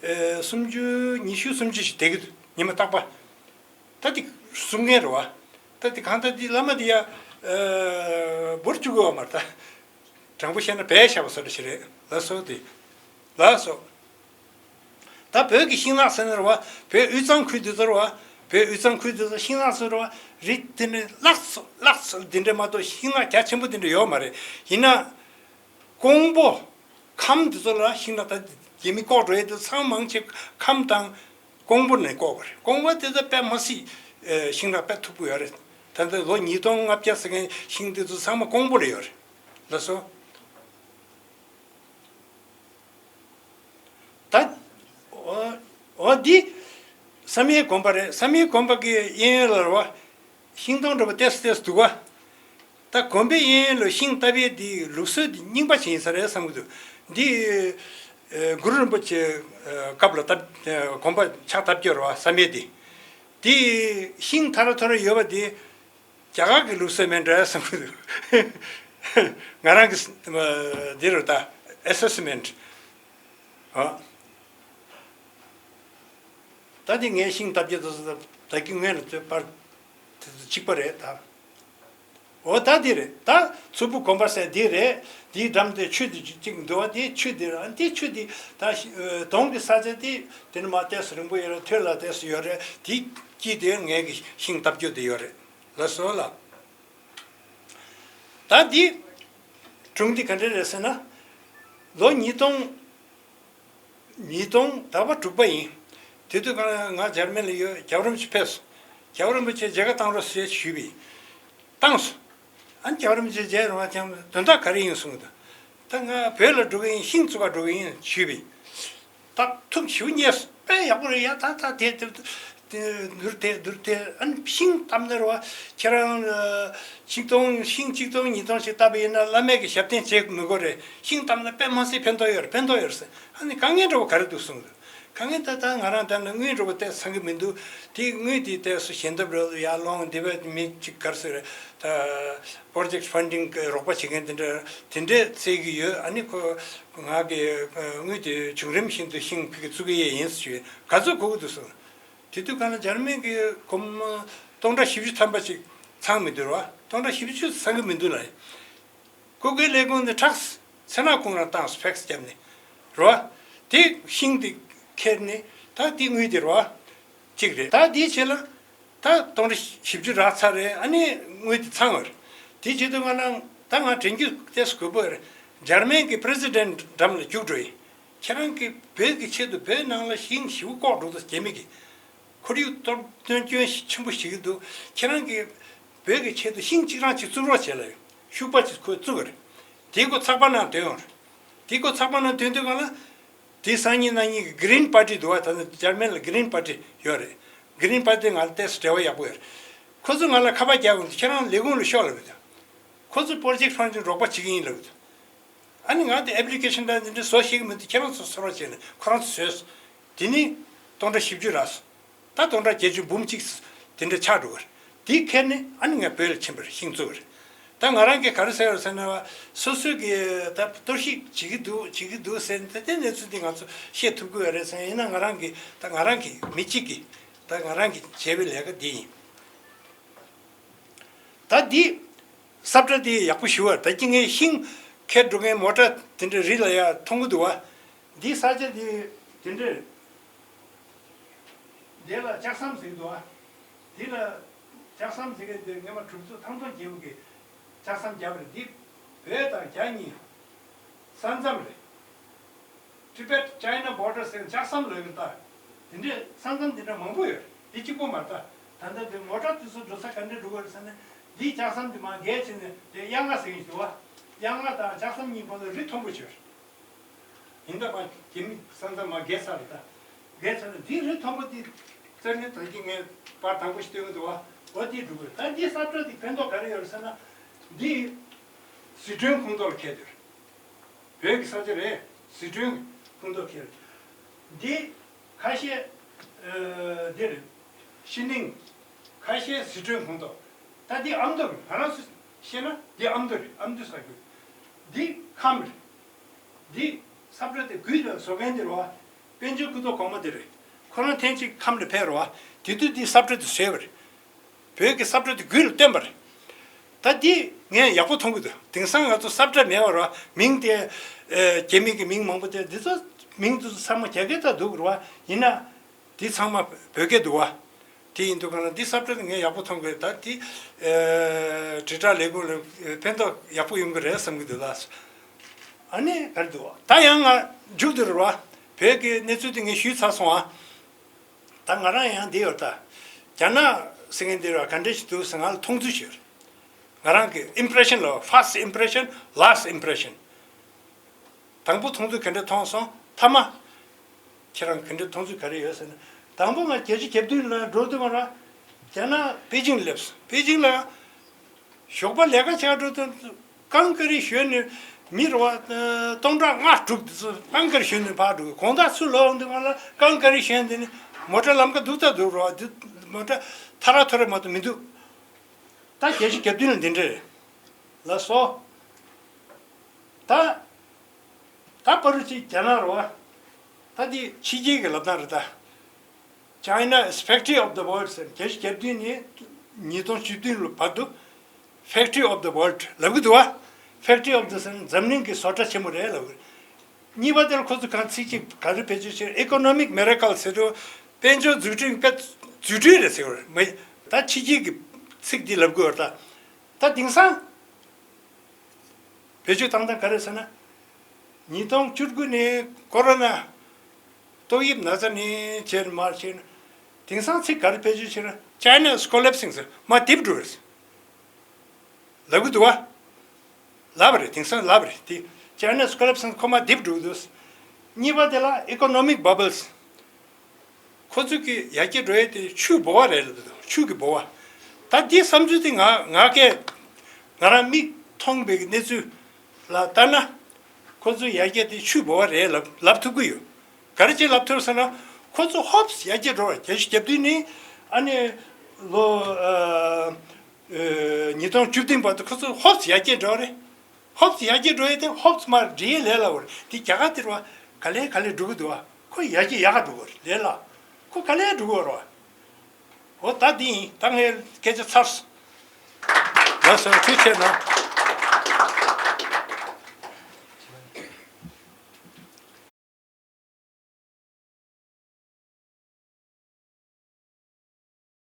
ཨེ་སུམ་ཅུ་ཉི་ཤུ་སུམ་ཅུ་ཞིག་བསྡད་ཀྱི་འདུག་ཉི་མ་རྟག་པར། ད་དེ་སྲུང་མཁན་རེད་བ། ད་དེ་གང་ལྟར་དེ་བླ་མ་དེ་ཡ་ཨེ་འབུར་བཅུག་གི་ཡོད་མ་རེད། ད་དྲང་པོ་བཤད་ན་སྦས་བཞག་པ་བཟོ་འདྲ་ཞིག་རེད། ལགས་སོ། དེ་ལགས་སོ། ད་བོད་ཀྱི་ཤིང་ནགས་ཟེར་ན་རེད་བ། བོད་དབུས་གཙང་ཁུལ་འདི་ཚོ་རེད་བ། བོད་དབུས་གཙང་ཁུལ་འདི་ཚོ་ཤིང་ནགས་ཟེར་རེད་བ། རི་འདི་ནས་ལྷག་ཙམ་ལྷག་ཙམ་འདི་འདྲ་མ་གཏོགས་ཤིང་ནགས་རྒྱ་ཆེན་པོ་འདི་འདྲ་ཡོད་མ་རེད། ཡིན་ན། ཀོང་པོ། ཁམས་འདི་ཚོ་ལ་ཤིང་ནགས་ད་རྒྱ་མི་བཀོག་འགྲོ་ཡས་དེ་ཚང་མང་ཆེ་ཁམས་དང་ཀོང་པོ་ནས་བཀོག་པ་རེད། ཀོང་པོ་དེ་ཚོ་དཔེ་མི་སྲིད་ཤིང་ནགས་དཔེ་མཐུག་པོ་ཡོད་རེད། ད་ལྟ་ལོ་ཉིས་སྟོང་ལྔ་བརྒྱ་ཟེར་མཁན་ཤིང་འདི་ཚོ་ཚང་མ་ཀོང་པོ་ལ་ཡོད་རེད། ལགས་སོ། ད། འོ། འོ་འདི། བསམ་ཡས་དགོན་པ་རེད། བསམ་ཡས་དགོན་པ་གི་གཡས་གཡོན་ལ་རེད་བ། ཤིང་སྡོང་འདྲ་པོ་ཏོག་ཙམ་ཏོག་ཙམ་འདུག་བ། ད་དགོན་པའི་གཡས་གཡོན་ལ་ཤིང་བཏབ་ཡས་འདི་ལུགས་སྲོལ་འདི་རྙིང་པ་ཞིག་ཡིན་ས་རེད་བསམ་གྱི་འདུག་འདི། ཨེ་གུ་རུ་རིན་པོ་ཆེ་ཨེ་སྐབས་ལ་བཏབ་ཨེ་དགོན་པ་ཕྱག་བཏབ་རྒྱུ་རེད་བ། བསམ་ཡས་འདི། འདི་ཤིང་ཐ་ར་ཐོ་ར་ཡོད་པ་འདི། རྒྱ་གར་གྱི་ལུགས་སྲོལ་མིན་འདྲ་བསམ་གྱི་འདུག་ང་རང་གི་འདི་རུ་ད་ཨེ་སེ་སི་མེན་ཊི། ཨ། ད་འདི་ངས་ཤིང་བཏབ་རྒྱུ་དེ་ཚོ་ད་གི་སྔོན་ལ་ཚོད་པར་དེ་ཚོ་གཅིག་པ་རེད་ད། འོ་ད་འདི་རེད། ད་མཚུར་ཕུ་དགོན་པ་ཟེར་འདི་རེད། འདིའི་འགྲམ་དེ་ཆུ་འདི་གཅིག་འདུག་བ། འདི་ཆུ་འདི་རེད། འདི་ཆུ་འདི་ད་དོང་གི་ས་ཆ་འདི་དེ་ནི་མ་ཏོག་ཙམ་རིང་པོ་ཡོད་རེད། ཐོད་ལ་ཏོག་ཙམ་ཡོད་རེད། འདི་དཀྱིལ་དེ་ངས་གི་ཤིང་བཏབ་རྒྱུ་དེ་ཡོད་རེད། ལགས་སོ་ལགས། ད་འདི་སྒྲུང་འདི་ག་འདྲ་རེད་ཟེར་ན། ལོ་ཉིས་སྟོང་། ཉིས་སྟོང་ཟླ་བ་དྲུག་པ་ཡིན། དེ་དུས་གང་ང་འཇར་མན་ལ་ཡོད། རྒྱལ་བ་རིན་པོ་ཆེ་ཕེབས་སོང་། རྒྱལ་བ་རིན་པོ་ཆེ་མཇལ་ཁ་བཏང་རོགས་ཞེས་ཞུས་པས། བཏང་སོང་། ཨ་ནི་རྒྱལ་བ་རིན་པོ་ཆེ་མཇལ་རུང་བ་ཀྱང་དོན་དག་ག་རེ་ཡིན་གསུངས་འདུག་ད་ང་བོད་ལ་འགྲོ་གི་ཡིན། ཤིང་བཙུགས་ག་འགྲོ་གི་ཡིན་ཞུས་པས། ད་ཐུགས་ཞེ་པོ་མཉེས་སོང་། དཔེ་ཡག་པོ་རེད་ཡ། ད་ད་དེ་དེ་དེ་འདུར་དེ་འདུར་དེ། ཨ་ནི་ཤིང་བཏབ་ན་རེད་བ། ཁྱེད་རང་ཨ་ཆིག་སྟོང་ཤིང་ཆིག་སྟོང་ཉིས་སྟོང་ཞིག་བཏབ་པ་ཡིན་ན་བླ་མེད་ཀྱི་ཞབས་བརྟན་བྱེད་མི་དགོས་རེད། ཤིང་བཏབ་ན་དཔེ་མ་སྲིད་ཕན་ཐོགས་ཡོད་རེད། ཕན་ཐོགས་ཡོད་རེད་ཟེར། ཨ་ནི་དཀའ་ངལ་འདྲ་བོ་ག་རེ་འདུག་གསུངས་འདུག་དཀའ་ངལ་ད་ལྟ་ང་རང་ད་ནི་དངུལ་འདྲ་བོ་སྟེར་ཚང་གི་མི་འདུག་དེ་དངུལ་དེ་ཏོག་ཙམ་ཞལ་འདེབས་རོགས་ཡར་སློང་། འདི་བས་མི་གཅིག་ག་རེ་ཟེར་རེད། ད་པོ་རོ་ཇེག་ཕན་ཌིང་གི་རོགས་པ་བྱེད་མཁན་དེ་འདྲ་དེ་འདྲས་བཙལ་གྱི་ཡོད། ཨ་ནི་ཁོ་ང་གི་དངུལ་དེ་བྱུང་རིམ་བཞིན་དུ་ཤིང་ཕ་གི་བཙུགས་ཀྱི་ཡིན་ཞུས། ག་ཚོད་དགོས་ཀྱི་འདུག་གསུངས། དེ་དུས་གང་ལ་འཇར་མན་གྱི་སྒོར་མོ་སྟོང་ཕྲག་བཞི་བཅུ་ཐམ་པ་ཅིག་ཚང་མི་འདུག་ར། སྟོང་ཕྲག་བཞི་བཅུ་ཚང་གི་མི་འདུག་ལ། སྐུ་སྒེར་ལས་ཁུངས་ནས་ཁྲག་ཚེ་ནག་ཁོང་རང་བཏང་སོང་། ཕེག་སི་བརྒྱབ་ནས་ར། དེ་ཤིང་དེ་ཁྱེར་ནས་ད་དེ་དངུལ་དེ་ར་གཅིག་རེད། ད་དེའི་རྗེས་ལ་ད་སྟོང་ཕྲག་བཞི་བཅུ་རག་ཚར་རེད། ཨ་ནི་དངུལ་དེ་ཚང་བ་རེད། དེའི་རྗེས་དུ་ང་རང་ད་ང་དྲན་རྒྱུ་ཏོག་ཙམ་དགོས་པ་རེད། འཇར་མན་གྱི་པི་རེ་སི་ཌེན་ཊི་འགྲམ་ལ་རྒྱུགས་འགྲོ་ཡིན། ཁྱེད་རང་གིས་བོད་ཀྱི་ཆེད་དུ་བོད་ནང་ལ་ཤིང་ཞེ་པོ་བཀོག་འགྲོ་འདུག་རྒྱ་མི་གིས། ཁོར་ཡུག་གཏོར་གཏོར་སྐྱོན་ཆེན་པོ་ཞིག་འདུག་ཁྱེད་རང་གིས་བོད་ཀྱི་ཆེད་དུ་ཤིང་གཅིག་རང་གཅིག་བཙུགས་རོགས་བྱས་ལ། ཤུག་པ་གཅིག་ཁོས་བཙུགས་རེད། དེའི་སྐོར་ཚགས་པར་ནང་འདོན་ཡོང་རེད། དེའི་སྐོར་ཚགས་པར་ནང་འདོན་དུས་གང་ལ། དེ་སང་ཉིན་གནངས་ཉིན་གྱི་གི་རིན་པར་ཊི་འདུག་བ། ད་ནི་འཇར་མན་ལ་གི་རིན་པར་ཊི་ཡོད་རེད། Green Party ང་ལ་ཏོག་ཙམ་འབྲེལ་བ་ཡག་པོ་ཡོད་རེད། ཁོ་ཚོས་ང་ལ་ཁ་པར་རྒྱག་ཡོང་དུས་ཁྱེད་རང་ལས་ཁུངས་ལ་ཤོག་ལབ་ཡོད། ཁོ་ཚོས་project funding རོགས་པ་བྱེད་ཀྱི་ཡིན་ལབ་ཡོད། ཨ་ནི་ང་དེ་application དང་འདི་འདྲ་བཟོ་ཤེས་ཀྱི་མི་འདུག་ཁྱེད་རང་ཚོ་ཚོར་བ་བྱས་ནས་ཁོ་རང་ཚོས་བཟོས། དེ་ནི་སྟོང་ཕྲག་བཞི་བཅུ་རག་སོང་། ད་སྟོང་ཕྲག་བརྒྱད་ཅུ་འབུམ་གཅིག་དེ་འདྲ་ཆགས་འགྲོ་གི་རེད། དེ་ཁྱེར་ནས་ཨ་ནི་ང་བོད་ལ་ཕྱིན་པ་རེད། ཤིང་བཙུགས་པ་རེད། ད་ང་རང་གིས་ག་རེ་ཟེར་བ་ཟེར་ན། སོ་སོས་ཀྱི་ད་གཏོར་བཤིག་བྱེད་ཀྱི་འདུག་བྱེད་ཀྱི་འདུག་ཟེར་ནས། ད་དེ་གནས་ཚུལ་འདི་ང་ཚོ་བཤད་ཐུབ་ཀྱི་ཡོད་རེད་ཟེར་ན། ཡིན་ན་ང་རང་གིས་ད་ང་རང་གི་མི་གཅིག་གིས་ད་ང་རང་གིས་བྱས་པའི་ལས་ཀ་འདི་ཡིན། ད་འདི་ས་བཀྲ་འདི་ཡག་པོ་ཞེ་པོ་རེད། ད་ཅི་ངས་ཤིང་འཁྱེར་འགྲོ་མཁན་མོ་ཊ་དེ་འདྲ་རི་ལ་ཡ་མཐོང་གི་འདུག་བ། འདི་ས་ཆ་འདི་དེ་འདྲ་འདི་ལ་ལྕགས་ཟམ་ཟེར་གྱི་འདུག་བ། འདི་ལ་ལྕགས་ཟམ་ཟེར་མཁན་འདི་སྔོན་མ་གྲུབ་ཚོད་ཐང་སྟོང་རྒྱལ་པོ་གི་ལྕགས་ཟམ་བརྒྱབ་པ་རེད། འདི་བོད་དང་རྒྱ་གཉིས་ས་མཚམས་རེད། Tibet China border ཟེར་ལྕགས་ཟམ་ལབ་ཀྱི་རེད། ད་དེ་འདྲའི་ས་མཚམས་དེ་འདྲ་མང་པོ་ཡོད་རེད། འདི་གཅིག་པོ་མ་རེད། ད་ད་ལྟ་འདི་མོ་ཊ་དེ་ཚོ་འགྲོ་ས་ག་འདྲ་འགྲོ་གི་རེད་ཟེར་ན། འདིའི་ལྕགས་ཟམ་དེ་མར་བརྒལ་ཕྱིན་ནས་དེ་གཡག་རྔ་ཟེར་གྱི་འདུག་བ། གཡག་རྔ་དང་ལྕགས་ཟམ་གཉིས་བར་ལ་རི་མཐོན་པོ་ཞིག་ཡོད་རེད། ཡིན་ད་མ་རྒྱ་མི་ས་མཚམས་མར་བརྒལ་ཚར་རེད། ད་བརྒལ་ཚར་ནས་འདི་རི་མཐོན་པོ་འདི་རྩེ་ནས་ད་གིན་ངས་པར་དང་པོ་ཞིག་སྟོན་གྱི་འདུག་བ། འོ་འདི་འགྲོ་གི་རེད། ད་འདི་ས་བཀྲ་འདི་ཕན་ཐོགས་ག་རེ་ཡོད་རེད་ཟེར་ན། འདི་ཟི་ཁྲོན་ཁོངས་གཏོགས་ལ་ཁེལ་འདུག་བོད་ཀྱི་ས་ཆ་རེད། ཟི་ཁྲོན་ཁོངས་གཏོགས་ཁེལ། འདི་ཁ་ཤས་ཨ་འདི་རེད། ཤི་ནིང་། ཁ་ཤས་ཟི་ཁྲོན་ཁོངས་གཏོགས། ད་འདི་ཨ་མདོ་རེད། ང་རང་ཚོས་བཤད་ན་འདི་ཨ་མདོ་རེད། ཨ་མདོ་ས་ཁུལ། འདི་ཁམས་རེད། འདི་ས་བཀྲ་དེ་དགུ་ལ་བཟོ་མཁན་དེ་རེད་བ། དཔལ་འབྱོར་སྐུ་ཐོག་གོང་མ་དེ་རེད། ཁོ་རང་ཐེངས་གཅིག་ཁམས་ལ་ཕེབས་རེད་བ། དེ་དུས་འདི་ས་བཀྲ་དེ་བཟོས་པ་རེད། བོད་ཀྱི་ས་བཀྲ་དེ་དགུ་ལ་བཏོན་པ་རེད། ད་འདི་ངས་ཡག་པོ་མཐོང་གི་འདུག་དེང་སང་ང་ཚོ་ས་བཀྲ་མེད་པ་རེད་བ། མིང་དེ་ཨ་རྒྱ་མི་གི་མིང་མང་པོ་དེ། འདི་ཚོ་མིང་དེ་ཚོ་ཚང་མ་རྒྱ་སྐད་དང་འདུག་རེད་བ། ཡིན་ན་འདི་ཚང་མ་བོད་སྐད་འདུག་བ། དེ་ཡིན་དུས་གང་ལ་འདི་ས་བཀྲ་དེ་ངས་ཡག་པོ་མཐོང་གི། ད་འདི་ཨ་དྲིལ་བསྒྲགས་ལས་ཁུངས་ལ་ཕན་ཐོགས་ཡག་པོ་ཡོང་གི་རེད་བསམ་གི་འདུག་ལགས། ཨ་ནི་ག་རེ་འདུག་ད་ཡང་ང་མཇུག་ཏུ་རེད་བ། བོད་ཀྱི་གནས་ཚུལ་དེ་ངས་ཞུས་ཚར་སོང་ཨ། ད་ང་རང་ཡང་འདི་ཡོད། ད་རྒྱ་ནག་ཟེར་མཁན་འདི་ར་ག་འདྲ་ཞིག་འདུག་ཟེར་ང་ལ་མཐོང་ཚུལ་ཞིག་ཡོད། ང་རང་གི་ཨིམ་པི་རེ་ཤན་ལ། first impression, last impression། དང་པོ་མཐོང་ཚུལ་ག་འདྲ་མཐོང་སོང་། མཐའ་མ་ཁྱེད་རང་ག་འདྲ་མཐོང་ཚུལ་ག་རེ་ཡོད་ཟེར་ན། དང་པོ་ང་བརྒྱད་ཅུ་གྱ་བདུན་ལ་འགྲོ་དུས་ང་རང་རྒྱ་ནག་པེ་ཅིང་སླེབས་སོང་། པེ་ཅིང་ལ་ཞོགས་པ་ལས་ཀ་བྱ་འགྲོ་དུས་ཀང་ཀ་རི་ཞོན་ནས་མི་རེ་བ་སྟོང་ཕྲག་ལྔ་དྲུག་དེ་ཚོ་ཀང་ཀ་རི་ཞོན་ནས་ཕར་འགྲོ་གི། དགོང་དག་ཚུར་ལོག་འོང་དུས་ང་ལ་ཀང་ཀ་རི་ཞོན་དེ་ནི་མོ་ཊ་ལམ་ཁ་འདུག་ད་འདུག་རེད་བ། འདི་མོ་ཊ་ཐ་ར་ཐོ་རེ་མ་གཏོགས་མི་འདུག་ད་བརྒྱད་ཅུ་གྱ་བདུན་ལ་འདི་འདྲ་རེད་ལགས་སོ། ད་ད་པ་རུ་ཅིག་རྒྱ་ནག་རེད་བ། ད་འདི་ཕྱི་རྒྱལ་གྱི་ལབ་སྟངས་རེད་ད། China is factory of the world ཟེར། བརྒྱད་ཅུ་གྱ་བདུན་ནས་ཉིས་སྟོང་བཅུ་བདུན་ལ་བར་དུ་factory of the world ལབ་གི་འདུག་བ། Factory of the ཟེར་ན་འཛམ་གླིང་གི་བཟོ་གྲྭ་ཆེན་མོ་རེད་ལབ་གི། གཉིས་པ་དེར་ཁོ་ཚོ་གང་ཚིག་གཅིག་ག་རེ་བེད་སྤྱོད་བྱས། economic miracle ཟེར་དུས་དཔལ་འབྱོར་འཛུགས་སྐྲུན་དཔེ་རྫུ་འཕྲུལ་རེད་ཟེར་བ་རེད། མ་ད་ཕྱི་རྒྱལ་གྱི་ཚིག་འདི་ལབ་དགོས་བ། ད་ད་དེང་སང་བེད་སྤྱོད་བཏང་སྟངས་ག་རེ་ཟེར་ན། ཉིས་སྟོང་བཅུ་དགུ་ནས་ཀོ་རོ་ན་ཏོག་དབྱིབས་ན་ཚ་ནས་བྱས་ནས་མར་བྱས་ན། དེང་སང་ཚིག་ག་རེ་བེད་སྤྱོད་བྱས་ན། China is collapsing ཟེར། མར་རྡིབ་འགྲོ་རེད་ལབ་གི་འདུག་བ། ལབ་པ་རེད། དེང་སང་ལབ་པ་རེད། དེ་China is collapsing ཁོ་མར་རྡིབ་འགྲོ་གི་འདུག་གཉིས་པ་དེ་ལ་economic bubbles ཁོ་ཚོ་གི་ཡར་རྒྱས་འགྲོ་ཡས་དེ་ཆུའི་འབོ་བ་རེད་ལབ་འདུག་ཆུ་གི་འབོ་བ། ད་འདི་བསམ་ཚུལ་དེ་ང་ང་གས་ང་རང་མིག་མཐོང་པའི་གནས་ཚུལ་ལ་ལྟ་ན། ཁོ་ཚོ་ཡར་རྒྱས་དེ་ཆུའི་འབོ་བ་རེད་ལབ་ལབ་ཐུབ་ཀྱི་ཡོད། ག་རེ་བྱས་ལབ་ཐུབ་ཟེར་ན། ཁོ་ཚོ་ཧོབ་ཡར་རྒྱས་འགྲོ་བ། བརྒྱད་ཅུ་གྱ་བདུན་ནས་ཨ་ནི་ལོ་ཨ་ཨ་ཉིས་སྟོང་བཅུ་བདུན་བར་དུ་ཁོ་ཚོ་ཧོབ་ཡར་རྒྱས་འགྲོ་བ་རེད། ཧོབ་ཡར་རྒྱས་འགྲོ་ཡས་དེ་ཧོབ་མར་འགྲིལ་ཡས་ལས་སླ་བོ་རེད། དེ་རྒྱ་གར་དེར་བ་ག་ལེ་ག་ལེ་འགྲོ་གི་འདུག་བ། ཁོ་ཡར་རྒྱས་ཡག་ག་འགྲོ་གི་རེད་ལས་སླ། ཁོ་ག་ལེ་འགྲོ་གི་རེད་བ། འོ་ད་འདི་ཡིན། ད་ངའི་སྐད་ཆ་ཚར་སོང་། ལགས་སོ། ཐུགས་རྗེ་གནང་།